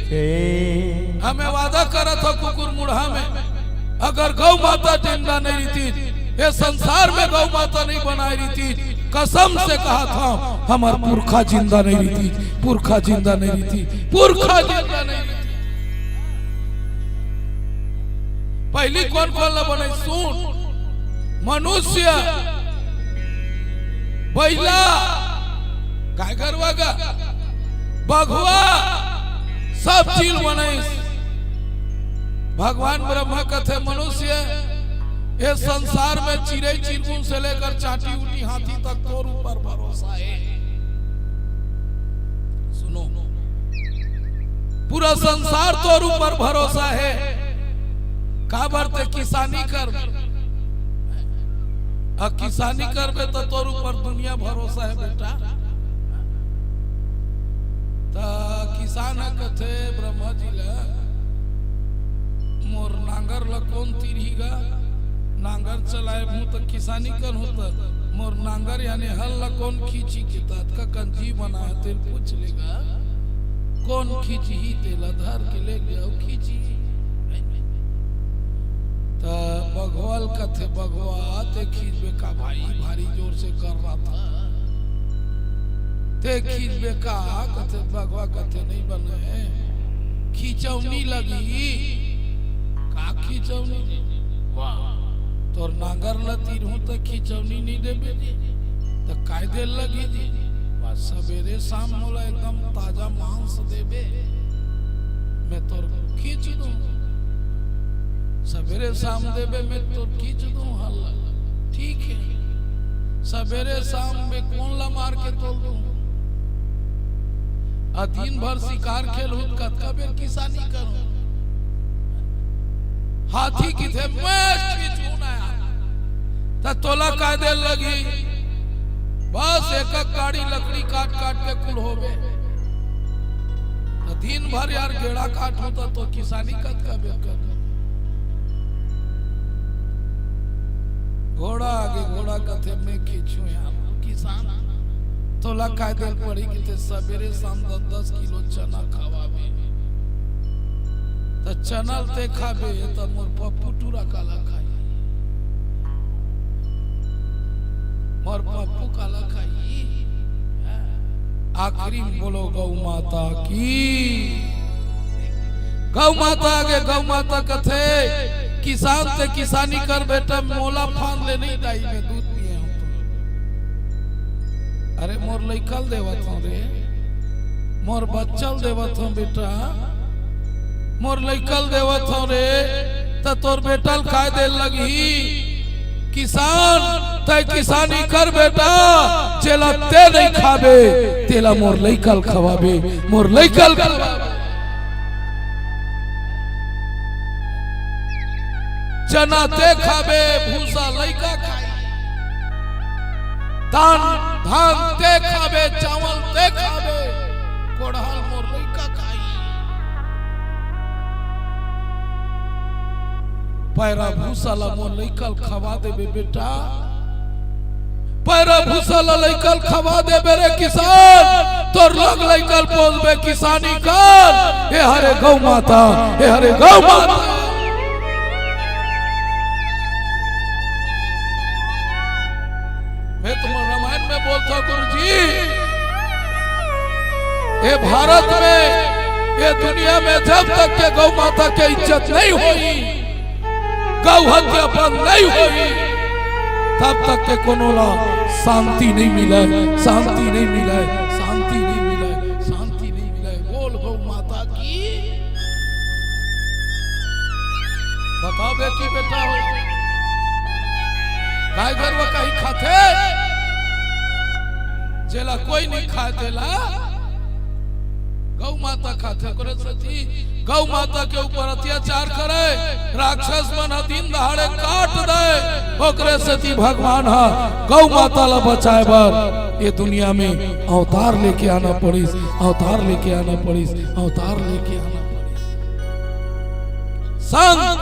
जय। हमें वादा करत हो कुकुर मुढ़ा में, अगर गौ माता जिंदा नहीं रहती, ये संसार में गौ माता नहीं बनाई रहती, कसम से कहा था, हमार पुरखा जिंदा नहीं रहती, पुरखा जिंदा नहीं रहती, पुरखा जिंदा नहीं रहती। पहली कौन कौन ला बनाई? सुन, मनुष्य, बैला, गाय गरवा गा, बघवा, सब चीज बनाइस। भगवान ब्रह्मा कथे, मनुष्य, ये संसार में चिड़ै चिरगुन से लेकर चांटी उटी हाथी तक तोर ऊपर भरोसा है। सुनो, पूरा संसार तोर ऊपर भरोसा है। काबर ते किसानी कर, अउ किसानी करबे त तोर ऊपर दुनिया भरोसा है बेटा। त किसान ह कथे ब्रह्मा जी ल, मोर नांगर ल कोन तीरही गा? नांगर चलाए हूँ त किसानी कर हूँ त मोर नांगर याने हल ला कोन खींची के? त अतका कन जी बना हे, तेला पूछ ले गा, कोन खींचही? तेला धर के ले जाव, खींची। त बघवा ल कथे, "बघवा, ते खींचबे का भाई? भारी जोर से कर रहा था, ते खींचबे का?" कथे, बघवा कथे, "नहीं बने, खिंचौनी लगही।" "का खिंचौनी?" "वाह, तोर नांगर ल तीरहूं त खिंचौनी नहीं देबे जी, त काय दे ल लगही जी?" "वाह, सबेरे शाम मोला एकदम ताजा मांस देबे, मैं तोर खींच दूं। सबेरे शाम देबे, मैं तोर खींच दूं हल।" "ठीक है, सबेरे शाम मैं कोन ला मार के तोल दूं? आ दिन भर शिकार खेलहूं त कतका बेर किसानी करहूं?" हाथी किथे, "मैं खींचहूं ना यार।" "त तोला काय दे ल लगही?" "बस एक एक गाड़ी लकड़ी काट काट के कुल होबे।" "त दिन भर यार गेड़ा काटहूं त तो किसानी कतका बेर करहूं?" घोड़ा आगे, घोड़ा कथे, "मैं खींचहूं यार।" "किसान, तोला काय दे ल पड़ी?" किथे, "सबेरे शाम दस दस किलो चना खवाबे।" "त चना ल ते खाबे, त मोर पप्पू टूरा काला खाही? मोर पप्पू काला खाही?" आखिरी में बोलो, "गौ माता की।" गौ माता आगे, गौ माता कथे, "किसान ते किसानी कर बेटा, मोला फांद ले नहीं दाई, मैं दूध पिए हूं तो।" "अरे मोर लइका ल देवत हंव रे, मोर बच्चा ल देवत हंव बेटा, मोर लइका ल देवत हंव रे, त तोर बेटा ल काय दे ल लगही? किसान, तै किसानी कर बेटा, जेला ते नहीं खाबे, तेला मोर लइका ल खवाबे, मोर लइका ल खवाबे। चना ते खाबे, भूसा लइका खाही। धान, धान ते खाबे, चावल ते खाबे, कोड़हा ल मोर लइका खाही। पैरा भूसा ला मोर लइका ल खवा देबे बेटा, पैरा भूसा ला लइका ल खवा देबे रे किसान, तोर लग लइका ल पोसबे किसानी कर।" ए हरे गौ माता, ए हरे गौ माता। मैं तुमन रामायण में बोलथंव गुरुजी, ए भारत में, ए दुनिया में जब तक के गौ माता के इज्जत नहीं होही, गौ हत्या बंद नहीं होही, तब तक के कोनो ला शांति नहीं मिले, शांति नहीं मिले, शांति नहीं मिले, शांति नहीं मिले। बोल गौ माता की। बताओ बेटी, बेटा हो, गाय गरुवा कहीं खाथे? जेला कोई नहीं खाय तेला गौ माता खाथे। ओकरे सेती गौ माता के ऊपर अत्याचार करे, राक्षस मन ह दिन दहाड़े काट दे, ओकरे सेती भगवान ह गौ माता ला बचाए बर ये दुनिया में अवतार लेके आना पड़िस, अवतार लेके आना पड़िस, अवतार लेके आना पड़िस। संत,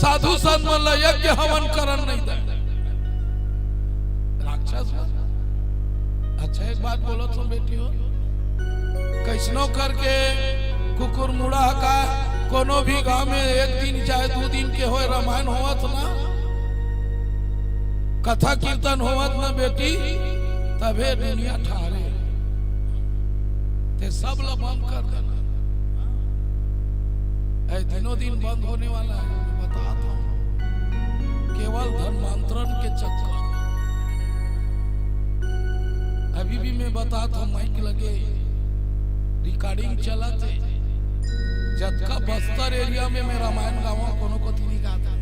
साधु संत मन ला यज्ञ हवन करन नहीं दे। राक्षस मन। अच्छा, एक बात बोलत हंव बेटी हो, कइसनो करके कुकुर मुड़ा का कोनो भी गांव में एक दिन चाहे दू दिन के होय, रामायण होवत ना, कथा कीर्तन होवत ना बेटी, तभे दुनिया ठहरे। ते सब ला बंद कर देना। ए दिनों दिन बंद होने वाला है, मैं बतात हंव। केवल धर्मांतरण के चक्कर। अभी भी मैं बतात हंव, माइक लगे, recording चलत हे। जतका बस्तर area में मैं रामायण गावंव, कोनो कोती नहीं गात हे।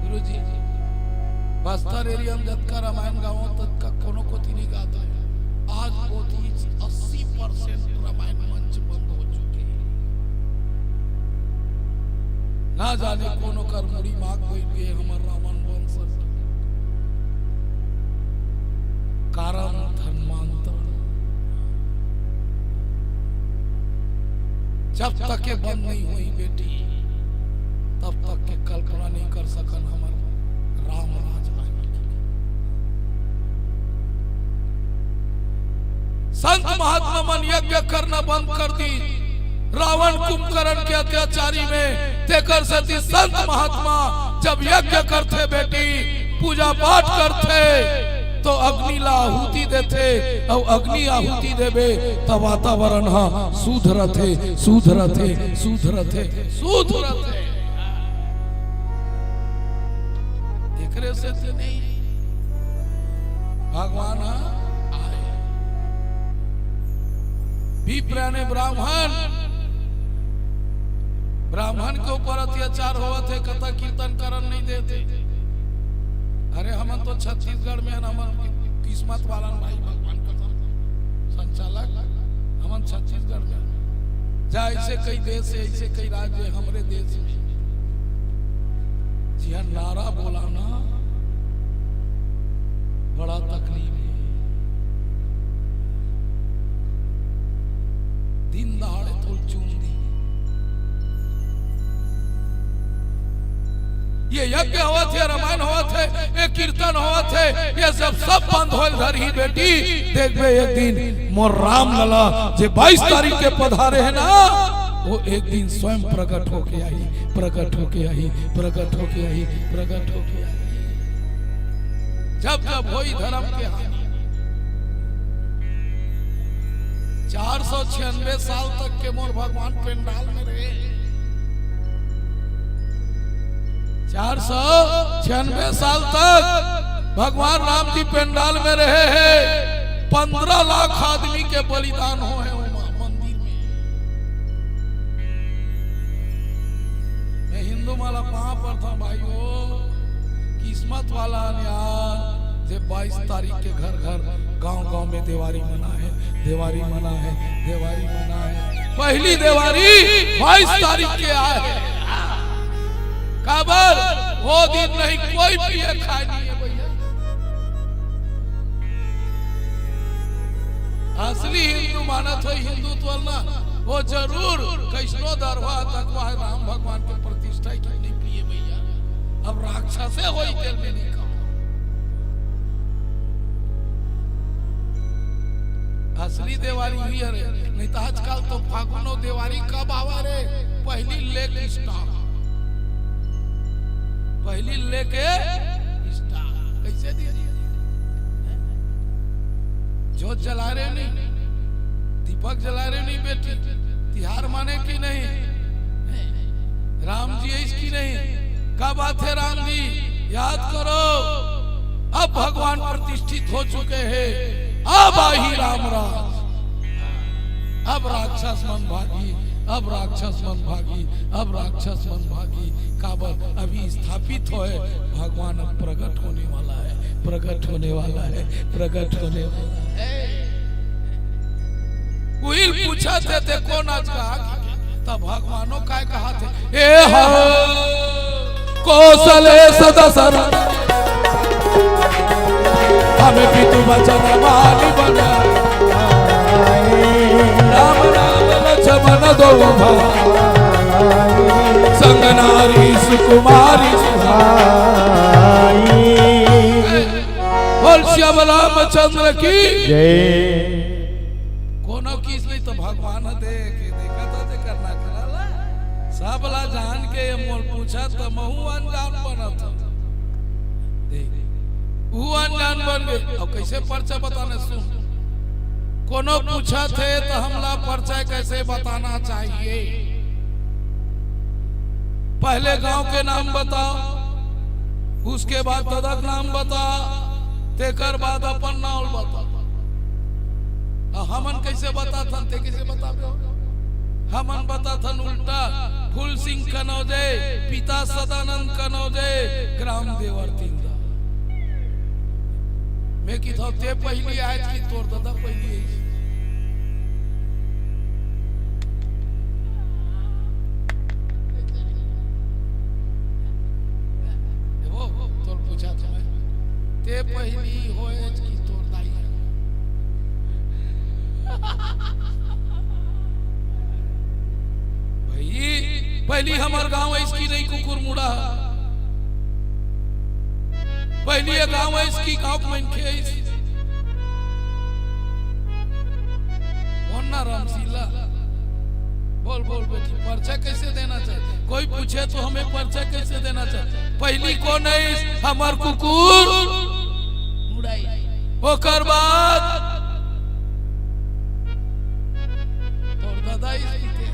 गुरुजी, बस्तर area में जतका रामायण गावंव, ततका कोनो कोती नहीं गात हे। आज कोती अस्सी percent रामायण मंच बंद हो चुके हे। ना जाने कोन ओकर मुड़ी माग बइठ गे, हमर रावण वंश। कारण धर्मांतरण। जब तक ये बंद नहीं होही बेटी, तब तक के कल्पना नहीं कर सकन हमर राम राज आए। संत महात्मा मन यज्ञ करना बंद कर दी रावण कुंभकर्ण के अत्याचारी में। तेकर सेती संत महात्मा जब यज्ञ करथे बेटी, पूजा पाठ करथे, तो अग्नि ला आहुति देथे, अउ अग्नि आहुति देबे त वातावरण ह शुद्ध रथे, शुद्ध रथे, शुद्ध रथे, शुद्ध रथे। एकरे सेती नहीं, भगवान ह आए। विप्र ने ब्राह्मण, ब्राह्मण के ऊपर अत्याचार होवत हे, कथा कीर्तन करन नहीं देते। अरे हमन तो छत्तीसगढ़ में हन, हमन किस्मत वाला भाई, भगवान कसम, संचालक, हमन छत्तीसगढ़ में हन। जा ऐसे कई देश हे, ऐसे कई राज्य हे, हमरे देश में जिहा नारा बोला ना, बड़ा तकलीफ हे। दिन दहाड़े तोल चूम दी। ये यज्ञ होवत हे, रामायण होवत हे, ये कीर्तन होवत हे, ये सब, सब बंद होल धरही बेटी। देखबे एक दिन मोर राम लला जे बाईस तारीख के पधारे हे ना, वो एक दिन स्वयं प्रकट होके आही, प्रकट होके आही, प्रकट होके आही, प्रकट होके आही। जब जब होई धर्म के हानि, चार सौ छियानवे साल तक के मोर भगवान पंडाल में रहे। चार सौ छियानवे साल तक भगवान राम जी पंडाल में रहे हे। पंद्रह लाख आदमी के बलिदान होय हे वो म-, मंदिर में। मैं हिंदू मन ला पाँव परथंव भाई हो, किस्मत वाला अन यार, जे बाईस तारीख के घर घर, गांव गांव में देवारी मनाए, देवारी मनाए, देवारी मनाए। पहली देवारी बाईस तारीख के आए। काबर? वो दिन नहीं कोई पिए खाए नहीं हे भैया। असली हिंदू मानत होही हिंदुत्व ना, वो जरूर कइसनो दरवा तक वह राम भगवान के प्रतिष्ठा की नहीं पिए भैया। अब राक्षसे होई तेल में नहीं खाओ। असली देवारी हुई है रे, नहीं तो आजकल तो फागुनो देवारी कब आवा रे, पहली लेके start, पहली लेके start। कैसे दी? जोत जला रहे नहीं, दीपक जला रहे नहीं बेटी, तिहार माने कि नहीं? राम जी है इसकी नहीं? कब आथे राम जी? याद करो, अब भगवान प्रतिष्ठित हो चुके हैं, अब आही राम राज। अब राक्षस मन भागी, अब राक्षस मन भागी, अब राक्षस मन भागी। काबर? अभी स्थापित होए, भगवान अब प्रकट होने वाला है, प्रकट होने वाला है, प्रकट होने वाला है। उहिल पूछत हे, "ते कोन अस?" कहा, तब भगवानो काय कहा थे, "ए हो कौशले सदसर, हमें पितु वचन मानि बन, राम नाम लक्ष्मण दो भाई, संग नारी सुकुमारी सुहाई।" बोल श्याम रामचंद्र की जय। कोनो किस नहीं तो भगवान देख, देखा था जे करना करला। सब ला जान के ये मोर पूछा तो महू अनजान बनत हूँ। देख, वो अनजान बन गए। अब कैसे परचा बताने सुन। कोनो पूछत हे तो हमला परचा कैसे बताना चाहिए? पहले गांव के नाम बताओ, उसके बाद ददा के नाम बता, तेकर बाद अपन नाम बता। अब हमन कैसे बताथन, ते कैसे बताबे? हमन बताथन उल्टा, फूल सिंह कनौजे, पिता सदानंद कनौजे, ग्राम देवर तिंदा। मैं किथंव ते पहली आयस कि तोर ददा पहली आइस। ए वो, तोर पूछा था मैं। ते पहली होयस कि तोर दाई? भाई, पहली हमर गांव आइस कि नहीं कुकुर मुड़ा? पहली ये गांव आइस कि गांव के मनखे आइस? बोल, बोल बेटी, परिचय कैसे देना चाहिए? कोई पूछे तो हमें परिचय कैसे देना चाहिए? पहली कौन है? हमर कुकुर मुड़ाई। ओकर बाद तोर दादा इस पीते।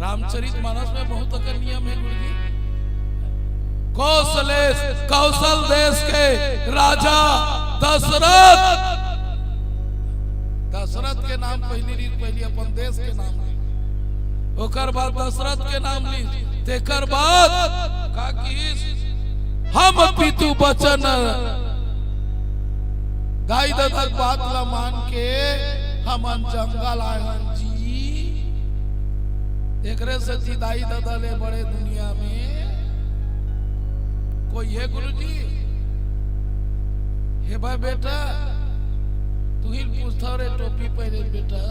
रामचरित मानस में बहुत अकर नियम है गुरुजी। कौशलेश, कौशल देश के राजा दशरथ, दशरथ के नाम पहली रीत, पहली अपन देश के नाम ली, ओकर बाद दशरथ के नाम ली, तेकर बाद का किस, हम पितु वचन, दाई ददा के बात ला मान के हमन जंगल आए हन जी। एकरे सेती दाई ददा ले बड़े दुनिया में कोई हे गुरुजी? हे भाई बेटा, तू ही पूछता रे टोपी पहने बेटा,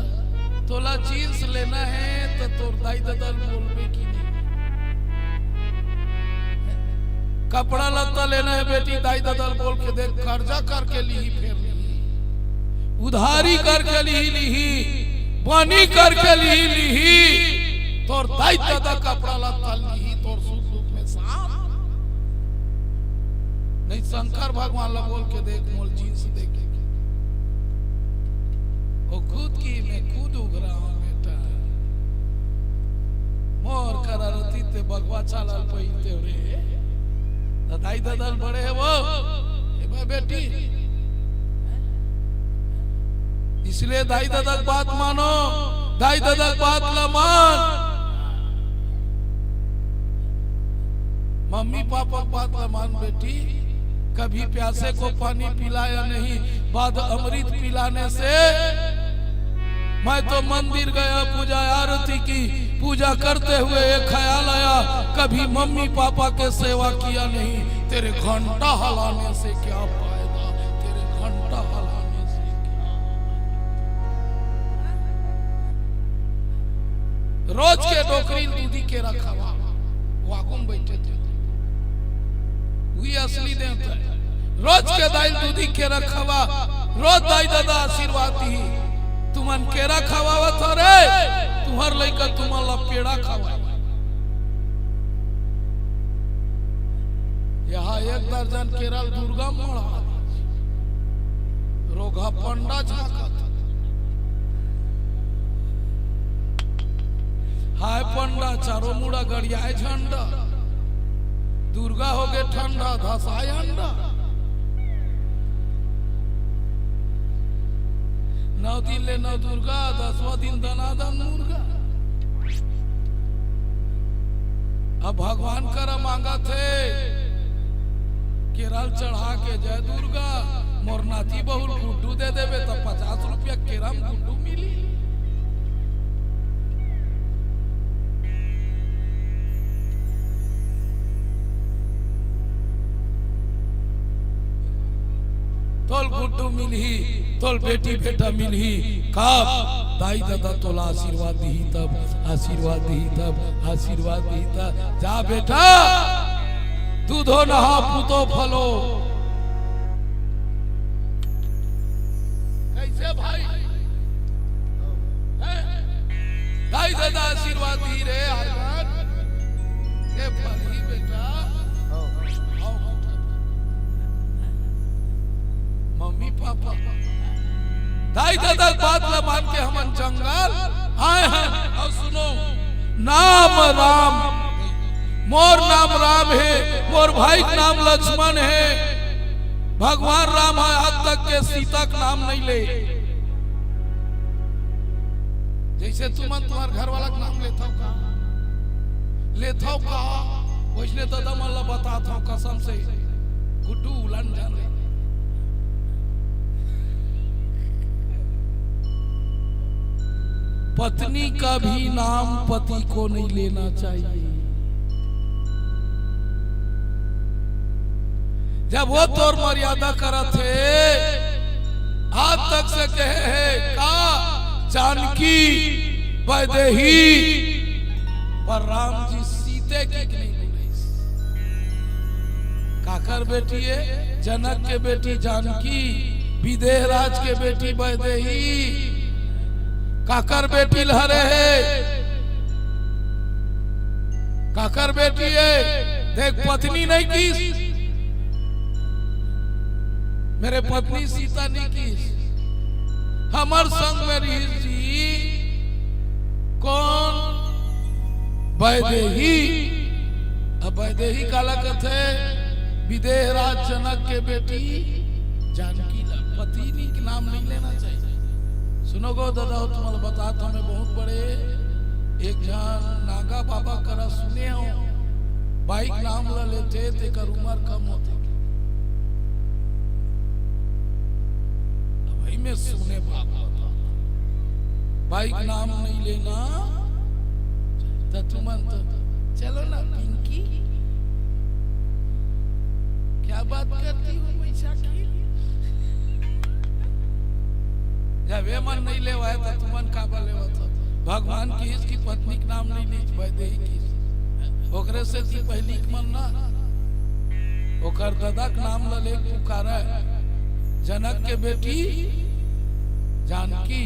तोला जींस लेना है तो तोर दाई ददा ल बोलबे कि नहीं? कपड़ा लत्ता लेना है बेटी, दाई ददा ल बोल के देख, कर्जा करके लिही, फेर लिही, उधारी करके लिही, लिही, बनी करके लिही, लिही, तोर दाई ददा कपड़ा लत्ता लिही, तोर सुख दुख में साथ। नहीं, शंकर भगवान ला बोल के देख, मोल जींस दे के। वो खुद की मैं खुद उघरा हूँ बेटा। मोर करा रती ते बगवा चाला पहिरते रे। तो दाई ददा ल बड़े है वो। ए बा बेटी। इसलिए दाई ददा के बात मानो, दाई ददा के बात ला मान। मम्मी पापा के बात ला मान बेटी। कभी प्यासे को पानी पिलाया नहीं, बाद अमृत पिलाने से। मैं तो मंदिर गया, पूजा आरती की, पूजा करते हुए एक ख्याल आया, कभी मम्मी पापा के सेवा किया नहीं। तेरे घंटा हलाने से क्या फायदा, तेरे घंटा हलाने से क्या। रोज के डोकरी ल दूधी केरा खवा, वो आगू में बैठे थे, वही असली देवता है। रोज के दाई ल दूधी केरा खवा, रोज दाई ददा आशीर्वाद दी। तुमन केरा खवावत हो रे, तुम्हर लइका तुमन ला पेड़ा खवाई। यहाँ एक दर्जन केरा ल दुर्गा मढ़ा, रोगहा पंडा झांकत। हाय पंडा, चारों मुड़ा गड़ियाए झंडा, दुर्गा हो गे ठंडा, धसाए अंडा। नौ दिन ले नौ दुर्गा, दसवां दिन दनादन मुर्गा। अब भगवान करा मांगत हे, केरा ल चढ़ा के, "जय दुर्गा, मोर नाती बहू ल गुड्डू दे देबे, त पचास रुपया केरा म गुड्डू मिली।" तोल गुड्डू मिलही, तोल बेटी बेटा मिलही। कब? दाई ददा तोला आशीर्वाद दिही तब, आशीर्वाद दिही तब, आशीर्वाद दिही तब। जा बेटा, दूधो नहा, पूतो फलो। कैसे भाई? हैं? दाई ददा आशीर्वाद दिही रे, आशीर्वाद। ये फलही बेटा। मम्मी पापा, दाई ददा के बात ला मान के हमन जंगल आए हन। अउ सुनो, नाम राम, मोर नाम राम हे, मोर भाई के नाम लक्ष्मण हे। भगवान राम ह आज तक के सीता के नाम नहीं ले। जैसे तुमन तुम्हार घर वाला के नाम लेथव का, लेथव का, वैसने ददा मन ला बतात हव कसम से, गुड्डू उलन जान ले। पत्नी का भी नाम पति को नहीं लेना चाहिए। जब वो तोर मर्यादा करत हे, आज तक से कहे हे का जानकी वैदेही, पर राम जी सीते की नहीं बोलिस। का काकर बेटी हे? जनक के बेटी जानकी, विदेह राज के बेटी वैदेही। काकर बेटी ल हरे हे? काकर बेटी हे? देख, पत्नी नहीं किस, मेरे पत्नी सीता नहीं किस, हमर संग में रहिस जी। कौन? वैदेही। अब वैदेही काला कथे? विदेह राज जनक के बेटी जानकी ला। पत्नी के नाम नहीं लेना चाहिए। सुनो गो दादा, तुम्हारा बतात हमें बहुत बड़े एक झन नागा बाबा करा सुने हो, बाई के नाम ला लेथे तेकर उम्र कम होथे। अब भाई मैं सुने बाप बता, बाई के नाम नहीं लेना, त तुमन तो चलो ना पिंकी। क्या बात करती हो बैशाखी? जब ये मन नहीं लेवाय त तुमन काबर लेवत हो? भगवान किहिस कि पत्नी के नाम नहीं लीच, वैदेही किहिस। ओकरे सेती पहिली के मन ना ओकर ददा के नाम ल लेके पुकारय। जनक के बेटी जानकी,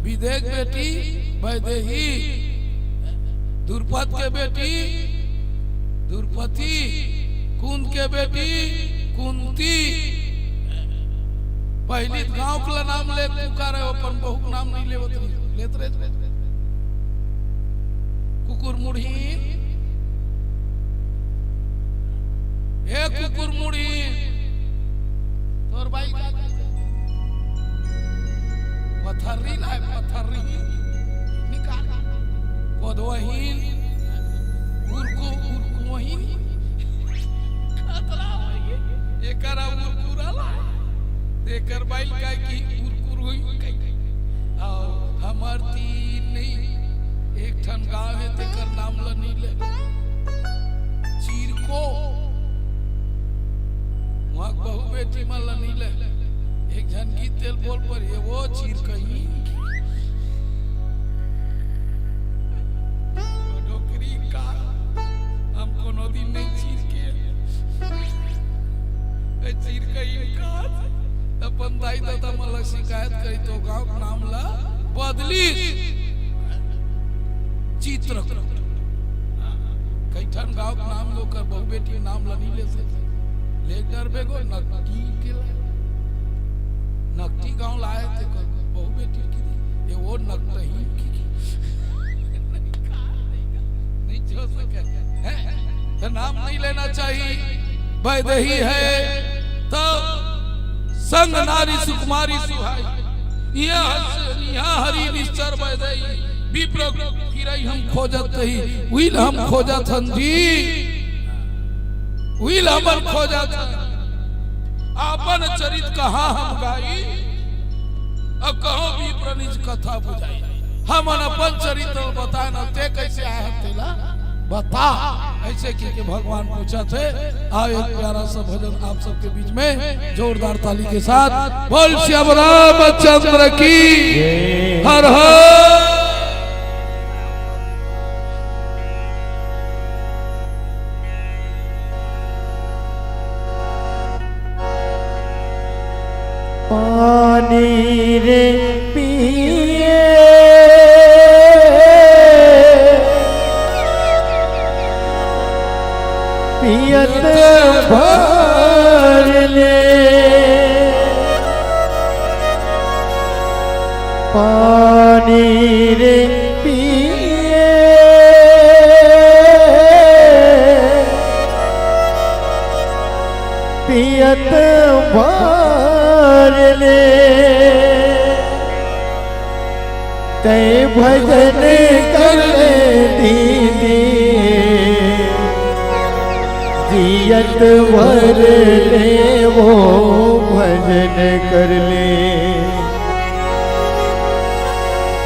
विदेह के बेटी वैदेही, द्रुपद के बेटी द्रुपदी, कुंद के बेटी कुंती। पहिली गांव के नाम ले पुकारे, अपन बहू के नाम नहीं लेवत रही, लेत रहे। कुकुर मुड़हीन, हे कुकुर मुड़हीन, तोर बाई का कहते? पथर्री लाए, पथर्री निकाल। कोदवहीन, उरको, उरकोहीन। खतरा होई। एकरा उरकुरा लाए। तेकर बाई काय की उरकुर होई कई। आओ, हमर तीन नहीं, एक ठन गांव हे, तेकर नाम ल नहीं ले। चीरको। वहां बहू बेटी मन ल नहीं ले। एक झन गीत तेल बोल पर, ये वो चीर कहीं। डोकरी का, हम कोनो दिन नहीं चीर के। ए चीर कहीं का, अपन दाई ददा मन ल शिकायत करी तो गांव के नाम ला बदली। चित्रकूट। कई ठन गांव के नाम लोग कर बहू बेटी के नाम ला नहीं ले सके। ले डरबे गो नकटी के ला। नकटी गांव लाए थे कर बहू बेटी की दी। ये वो नकटही की, की। नहीं छो सके। हैं? तो नाम नहीं लेना चाहिए। वैदेही है तो संग नारी सुकुमारी सुहाई। इहाँ हस-, इहाँ हरी निश्चर वैदेही, विप्र किरई हम खोजत ही, उइल हम खोजत हन जी, उइल हमन खोजत हन। आपन चरित कहाँ हम गाई, अउ कहाँ विप्र निज कथा बुझाई। हमन अपन चरित्र बताए न, ते कैसे आए हन तेला बता। ऐसे कहिके भगवान पूछत हे। आओ एक प्यारा सा भजन आप सबके बीच में जोरदार ताली के साथ। बोल श्याम रामचंद्र की। हर हर। पानी रे पिए पियत भर ले। पानी रे पिए पियत भर ले। तै भजन कर ले दीदी, जियत भर ले वो भजन कर ले।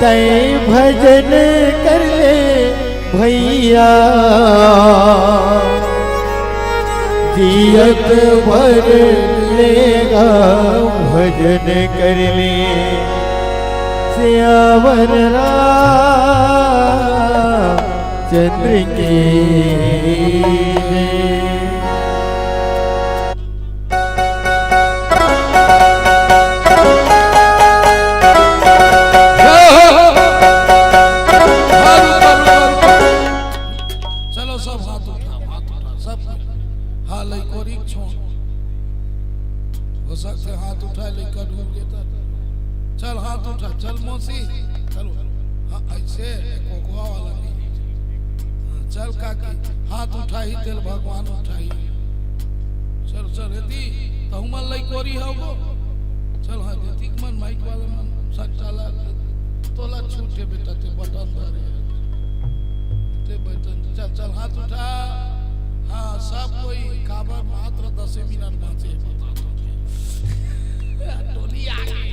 तै भजन कर ले भैया, जियत भर ले गा भजन कर ले। सियावर रामचंद्र की जय। उठाओ, हाथ उठाओ, सब कोई। हाँ, लइकोरी छोड़। हो सकथे हाथ उठाए, लइका डूब गे त। चल, हाथ उठा, चल मौसी, चल। हाँ, अइसे कोकवा वाला नहीं। हाँ, चल काकी, हाथ उठाही तेल भगवान उठाही। चल, चल, एती, तहु मन लइकोरी हव गो। चल, हाँ, देती मन माइक वाला मन, सट्टा ला, तोला छूटे बेटा, ते बटन धरे। ते बटन, चल, चल, हाथ उठा। हाँ, सब कोई काबर मात्र दसे मिनट बाँचे, बता दो। टोली आ गई।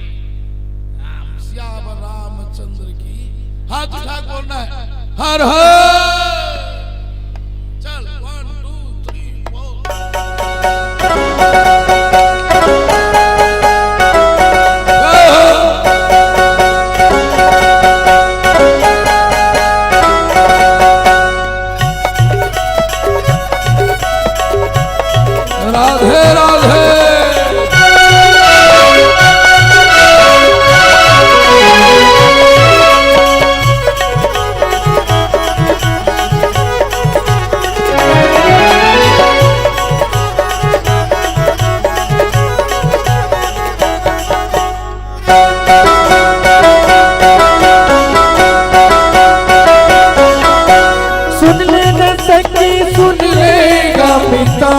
राम, सियावर रामचंद्र की। हाथ उठा के बोलना है, हर हर। चल, one, two, three, four। Radhe Radhe. सुन ले न सखी, सुन ले गा मिता।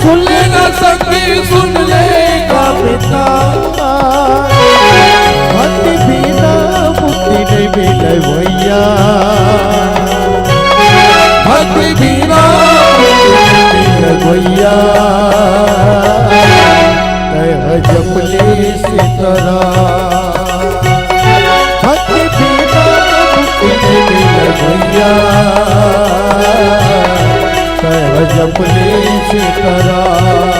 सुन ले न सखी, सुन ले गा मिता। भक्ति बिना मुक्ति नहीं मिले भैया। भक्ति बिना मुक्ति नहीं मिले भैया। कह जप ले सीताराम। भक्ति बिना मुक्ति नहीं मिले भैया। कह जप ले सीताराम।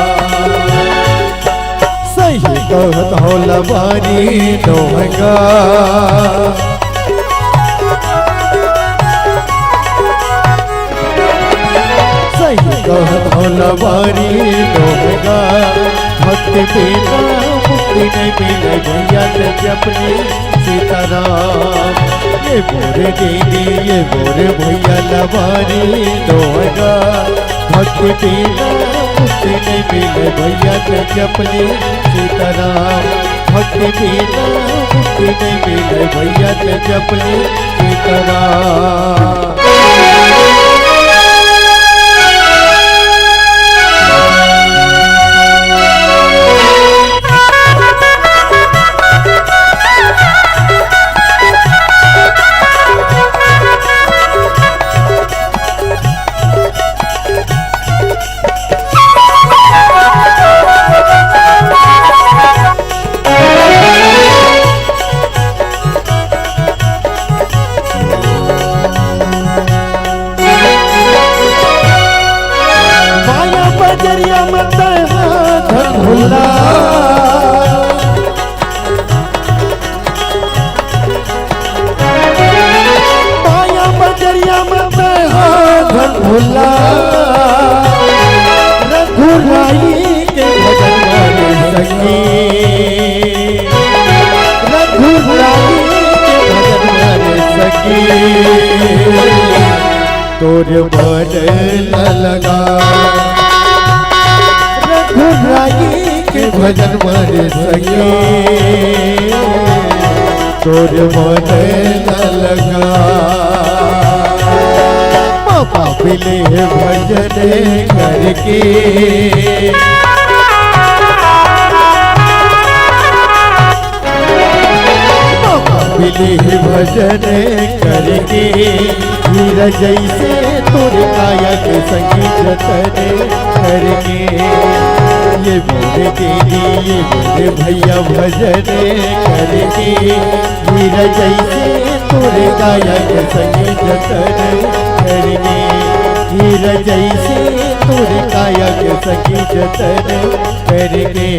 सही कहत हो लबारी दोहगा। सही कहत हो लबारी दोहगा। भक्ति बिना मुक्ति नहीं मिले भैया, ते जप ले सीताराम। ये मोरे दीदी, ये मोरे भैया लबारी दोहगा। भक्ति बिना मुक्ति नहीं मिले भैया, ते जप ले सीताराम। भक्ति बिना मुक्ति नहीं मिले भैया, ते जप ले सीताराम। माया बजरिया में तैं हाथ भुला। माया बजरिया में तैं हाथ भुला। रघुराई के भजन मारे सखी। रघुराई के भजन मारे सखी। तोर मन न लगा। रघुराई के भजन मारे सखी। तोर मन न लगा। पापा मिले भजन करके। पापा मिले भजन करके। हीरा जैसे तोर काया के सखी जतन करके। ये मोरे दीदी, ये मोरे भैया भजन करके। हीरा जैसे तोर काया के सखी जतन करके। हीरा जैसे तोर काया के सखी जतन करके।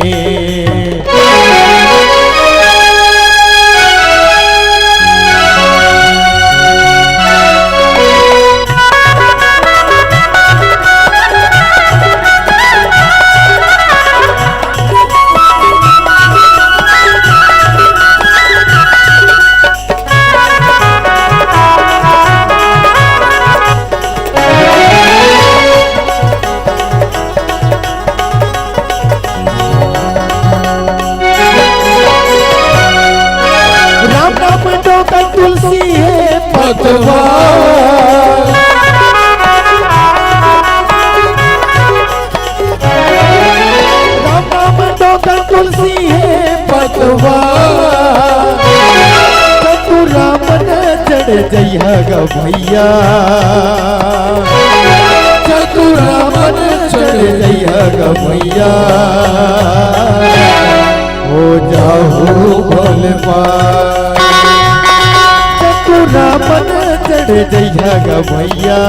तुलसी हे पतवा। राम नाम डोकन तुलसी हे पतवा। चतुरा मन चढ़ जइहा ग भैया। चतुरा मन चढ़ जइहा ग भैया। हो जाहू भले पार। चतुरा मन चढ़ जइहा ग भैया।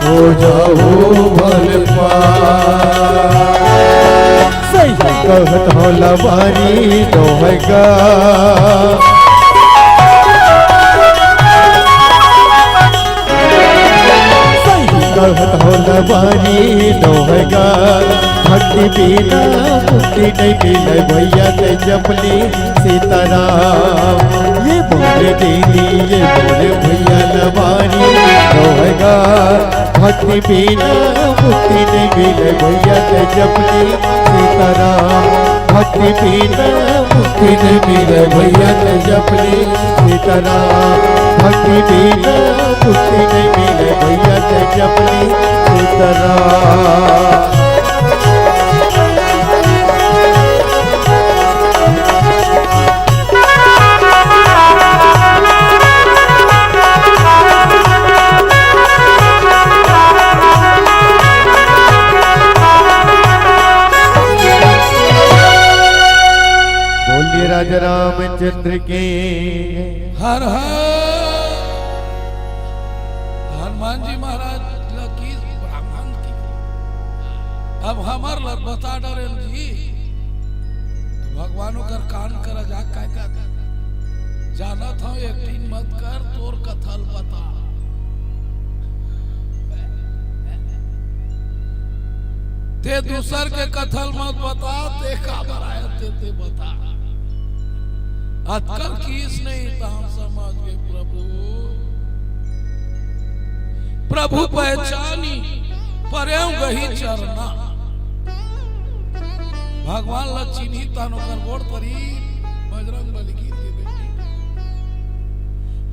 हो जाहू भले पार। सही कहत हो लबारी दोहगा। सही कहत हो लबारी दोहगा। भक्ति बिना मुक्ति नहीं मिले भैया, ते जपली सीताराम। ये बोले दीदी, ये बोले भैया, लबारी दोहगा। भक्ति बिना मुक्ति नहीं मिले भैया, ते जपली सीताराम। भक्ति बिना मुक्ति नहीं मिले भैया, ते जपली सीताराम। भक्ति बिना मुक्ति नहीं मिले भैया, ते जपली सीताराम। बोलिए राजा रामचंद्र की। हर हर हनुमान जी महाराज ला की ब्राह्मण की। अब हमर ला बता डरेन जी। भगवान ओकर कान करा जा, काय का जानत हव, acting मत कर, तोर कथा ल बता। ते दूसर के कथा ल मत बता, ते काबर आय ते, ते बता। अतका ल किहिस नहीं त हम समझ गे प्रभु। प्रभु पहचानी परेव गही चरना। भगवान ला चिन्ही तहान ओकर गोड़ तरी बजरंग बली गिर गे बेटी।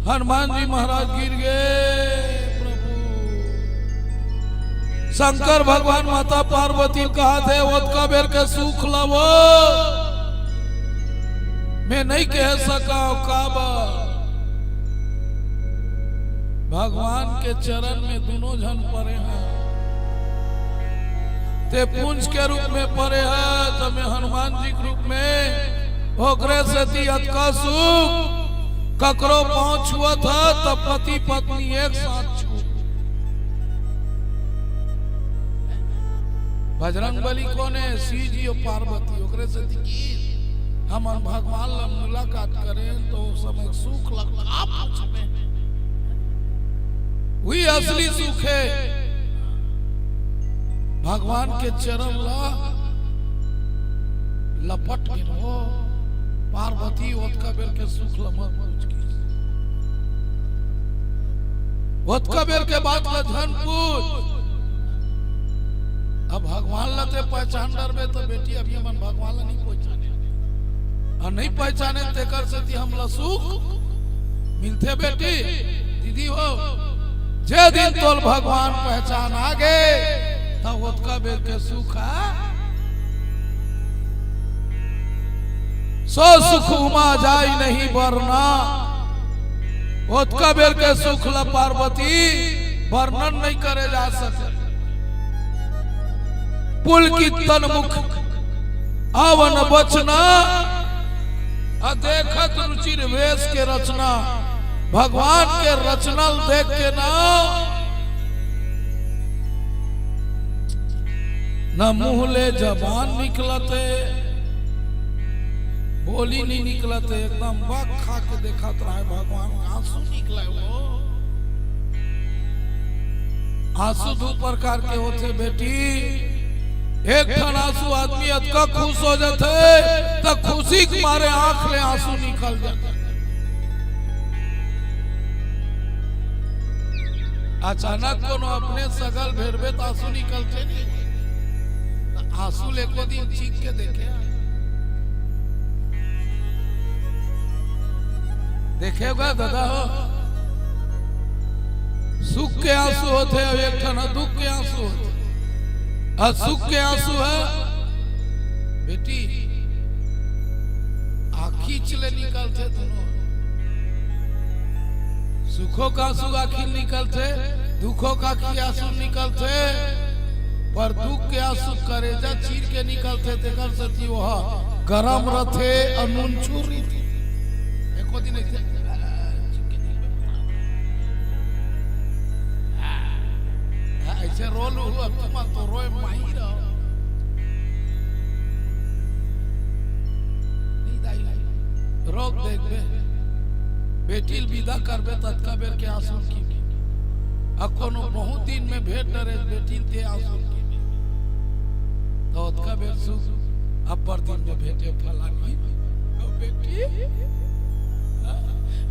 हनुमान जी महाराज गिर गे प्रभु। शंकर भगवान माता पार्वती ल कहत हे, ओतका बेर के सुख ला वो मैं नहीं कह सकव, काबर भगवान के चरण में दुनों झन परे हैं। ते पूंछ के रूप में परे है, त मैं हनुमान जी के रूप में। ओकरे सेती अतका सुख, ककरो पाँव छुअत है त पति पत्नी एक साथ छू। बजरंग बली कोन हे? शिव जी अउ पार्वती। ओकरे सेती कि हमन भगवान ला मुलाकात करेन त ओ समय सुख ला का पूछबे। वही असली सुख हे। भगवान के चरण ला लपट के रहो। पार्वती ओतका बेर के सुख ला मत पूछ के। ओतका बेर के बात ला झन पूछ। अब भगवान ला ते पहचान डरबे त बेटी, अभी हमन भगवान ला नहीं पहचाने। अउ नहीं पहचाने तेकर सेती हमला सुख मिलथे बेटी। दीदी हो, जे दिन तोल भगवान पहचान आ गे, त ओतका बेर के सुख है। सो सुख उमा जाय नहीं बरना। ओतका बेर के सुख ला पार्वती वर्णन नहीं करे जा सके। पुलकित तन मुख अवन बचना, अ देखत रुचिर वेश के रचना। भगवान के रचना ल देख के ना, न मुंह ले जबान निकलत हे, बोली नहीं निकलत हे, एकदम बक खा के देखत रहे भगवान, आंसू निकले वो। आंसू दू प्रकार के होथे बेटी, एक ठन आंसू आदमी अतका खुश हो जाथे, त खुशी के मारे आंख ले आंसू निकल जाथे। अचानक कोनो अपने सगा ल भेरबे त आंसू निकलथे नहीं, त आंसू ले एको दिन चीख के देखे। देखे गा दादा हो, सुख के आंसू होथे अउ एक ठन दुख के आंसू होथे। अउ सुख के आंसू हे बेटी, आँखी ले निकलथे दोनों। सुखो का आंसू आँखी ले निकलथे, दुखो का आंखी आंसू ले निकलथे, पर दुख के आंसू करेजा चीर के निकलथे, तेकर सेती ओह गरम रथे अउ नूनछूर रथे। एको दिन अइसे, हाँ, अइसे रो लूहू, अब तुमन तो रोए माहिर हो। नहीं दाई, रोक देख बे। बेटी ल बिदा करबे, ततका बेर के आंसू ल की। आ कोनो बहुत दिन में भेंट डरे बेटी ल ते आंसू ल की। तो ओतका बेर सुख, अब्बड़ दिन में भेंटे फलानी। ओ बेटी,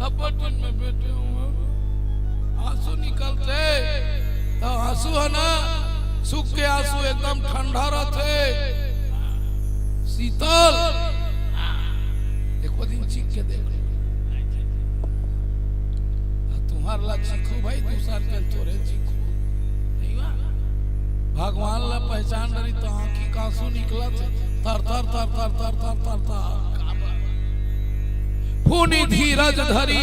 अब्बड़ दिन में भेंटे हूँ। आंसू निकलथे, तो आंसू हे ना, सुख के आंसू एकदम ठंडा रथे, शीतल। एको दिन चीख के देख लो। तुंहर ला चीखू भाई, दूसर के थोरे चीखू। नहीं बा? भगवान ला पहचान डरी तो आँखी के आंसू निकलत हे। तर, तर, तर, तर। काबर? पुनि धीरज धरि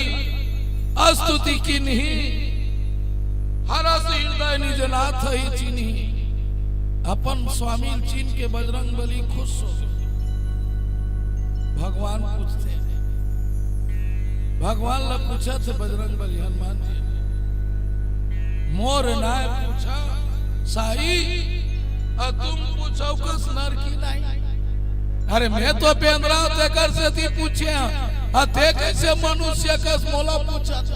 स्तुति कीन्ही, हरषि हृदय निज नाथ ही चिन्ही। अपन स्वामी ल चिन्ह के बजरंग बली खुश हो। भगवान पूछथे, भगवान ला पूछथे बजरंग बली हनुमान जी, मोर नाय पूछा साई, अउ तुम पूछो कस नर की नाई। अरे मैं तो बेंदरा हूँ, तेकर सेती पूछे हूँ, अउ ते कइसे मनुष्य कस मोला पूछत?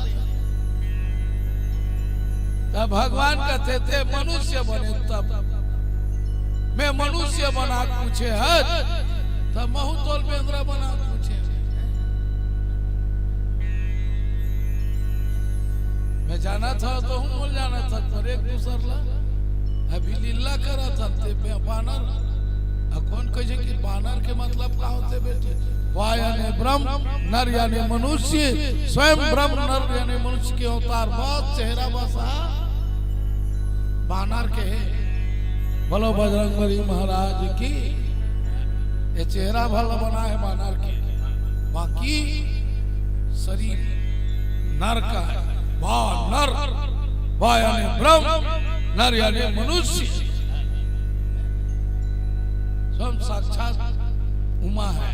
तब भगवान कथे, ते मनुष्य बने तब मैं मनुष्य बना के पूछे हस, तब महूँ तोल बेंदरा बना के पूछे। मैं जानत हँव, तहूँ मोला जानत हस, पर एक दूसर ला अभी लीला करत हन, ते बे-, बानर। अब कोन कहे कि बानर के मतलब का होथे बेटी? वा यानी ब्रह्म, नर यानी मनुष्य, स्वयं ब्रह्म नर यानी मनुष्य के अवतार, बस चेहरा बस हा बानर के हे। बोलो बजरंग बली महाराज की। ये चेहरा भला बना हे बानर के, बाकी शरीर नर का हे। वा नर, वा यानी ब्रह्म, नर यानी मनुष्य। स्वयं साक्षात उमा हे,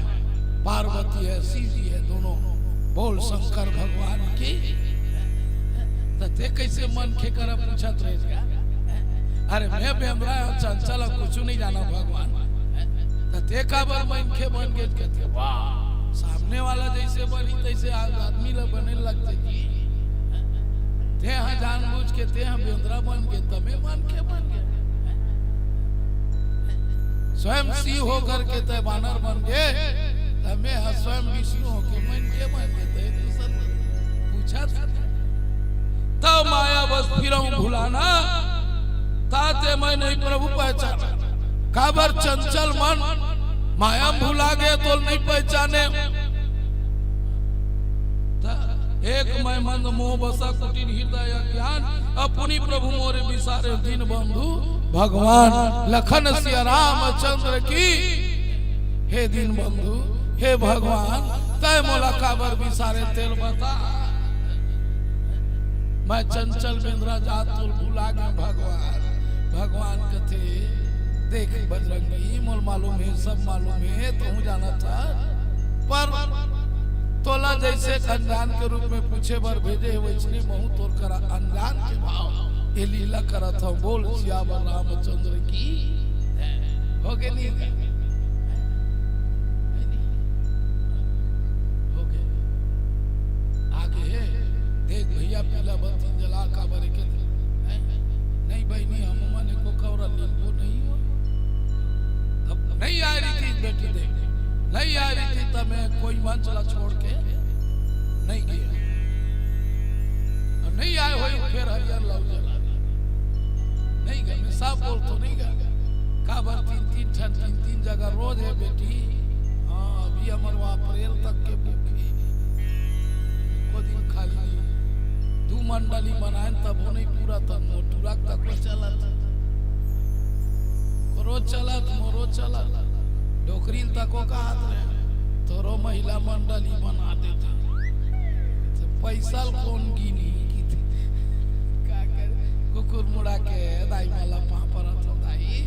पार्वती हे, शिव जी हे, दोनों। बोल शंकर भगवान की। त ते कइसे मनखे करा पूछत रहे? अरे मैं बेंदरा हँव, चंचल हँव, कुछु नहीं जानँव भगवान। त ते काबर मनखे बन गे? कथे, वाह, सामने वाला जइसे बनही तइसे आज आदमी ला बने लगथे जी। ते ह जानबूझ के ते ह बेंदरा बन गे, त मैं मनखे बन गे। स्वयं शिव होकर के ते बानर बन गे, त मैं ह स्वयं विष्णु होके मनखे बन गे, त एक दूसर पूछत। तब माया बस फिरहूँ भुलाना, ताते मैं नहीं प्रभु पहचाना। काबर चंचल मन माया में भुला गे, तोल नहीं पहचाने। त एक मैं मंद मोह बसा कुटिल हृदय अज्ञान, अपुनि प्रभु मोरे बिसारे दीनबंधु भगवान। लखन सिया रामचंद्र की। हे दीनबंधु, हे भगवान, तैं मोला काबर बिसारे तेल बता। मैं चंचल बेंदरा जात तोल भुला गे भगवान। भगवान कथे, देख बजरंगी, मोला मालूम हे, सब मालूम हे, तहूँ जानत हस, पर तोला जइसे अनजान के रूप में पूछे बर भेजे हे, वइसने महूँ तोर करा अनजान के भाव ये लीला करत हँव। बोल सियावर रामचंद्र की। होगे नहीं? होगे। आगे हे, देख भइया, पीला बत्ती जला काबर के दे। नहीं बहिनी, हम मन एको कौरा नींबू नहीं हो। अब नहीं आय रहितिस बेटी, देख, नहीं आय रहितिस त मैं कोई मंच ला छोड़ के नहीं गे। अब नहीं आय होही, फेर हरियर लऊ जला दे। नहीं गे, मैं साफ बोलथँव, नहीं गे। काबर तीन तीन ठन, तीन तीन जगह रोज हे बेटी। हाँ, अभी हमर वहाँ अप्रैल तक के बुक हे। को मंडली बनाए तभो नहीं पूरा, तब मोर टुरा तको चलत। कोरो चलत, मोरो चलत। डोकरी तको कहत रहे, तोरो महिला मंडली बना देता। तो पैसा ल कोन गिनी किथे। का कर, कुकुर मुड़ा के दाई मला पाँव परत हो दाई।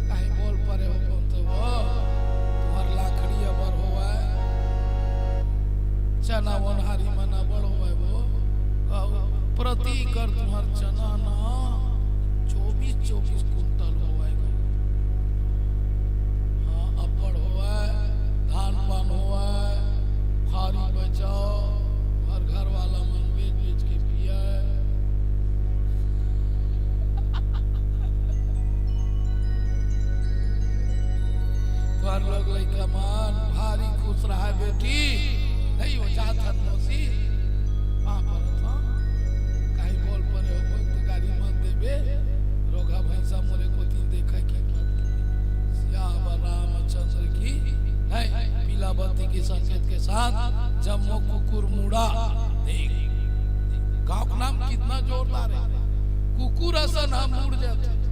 काहे बोल परे हो कौन तो वो? तुम्हार लाखड़ी अबर होवय। चना ओनहारी मन अबड़ होवय वो। कहू, प्रति एकड़ तुम्हार चना ना चौबीस चौबीस कुंटल होवय वो। हाँ, अब्बड़ होवय, धान पान होवय, भारी बचाओ, हर घर वाला मन बेच बेच के पियय। तोहर लोग लइका मन भारी खुश रहा बेटी। नहीं हो जात हन मौसी, पाँव परत हन। काहे बोल परे हो, बोल तो गारी मत देबे। रोगहा भैंसा मोरे कोती देखय की मत। सियावर रामचंद्र की, नहीं, पीला बत्ती के संकेत के साथ जम्मो कुकुर मुड़ा। देख, गाँव का नाम कितना जोरदार है। कुकुर असन हम मुड़ जाते।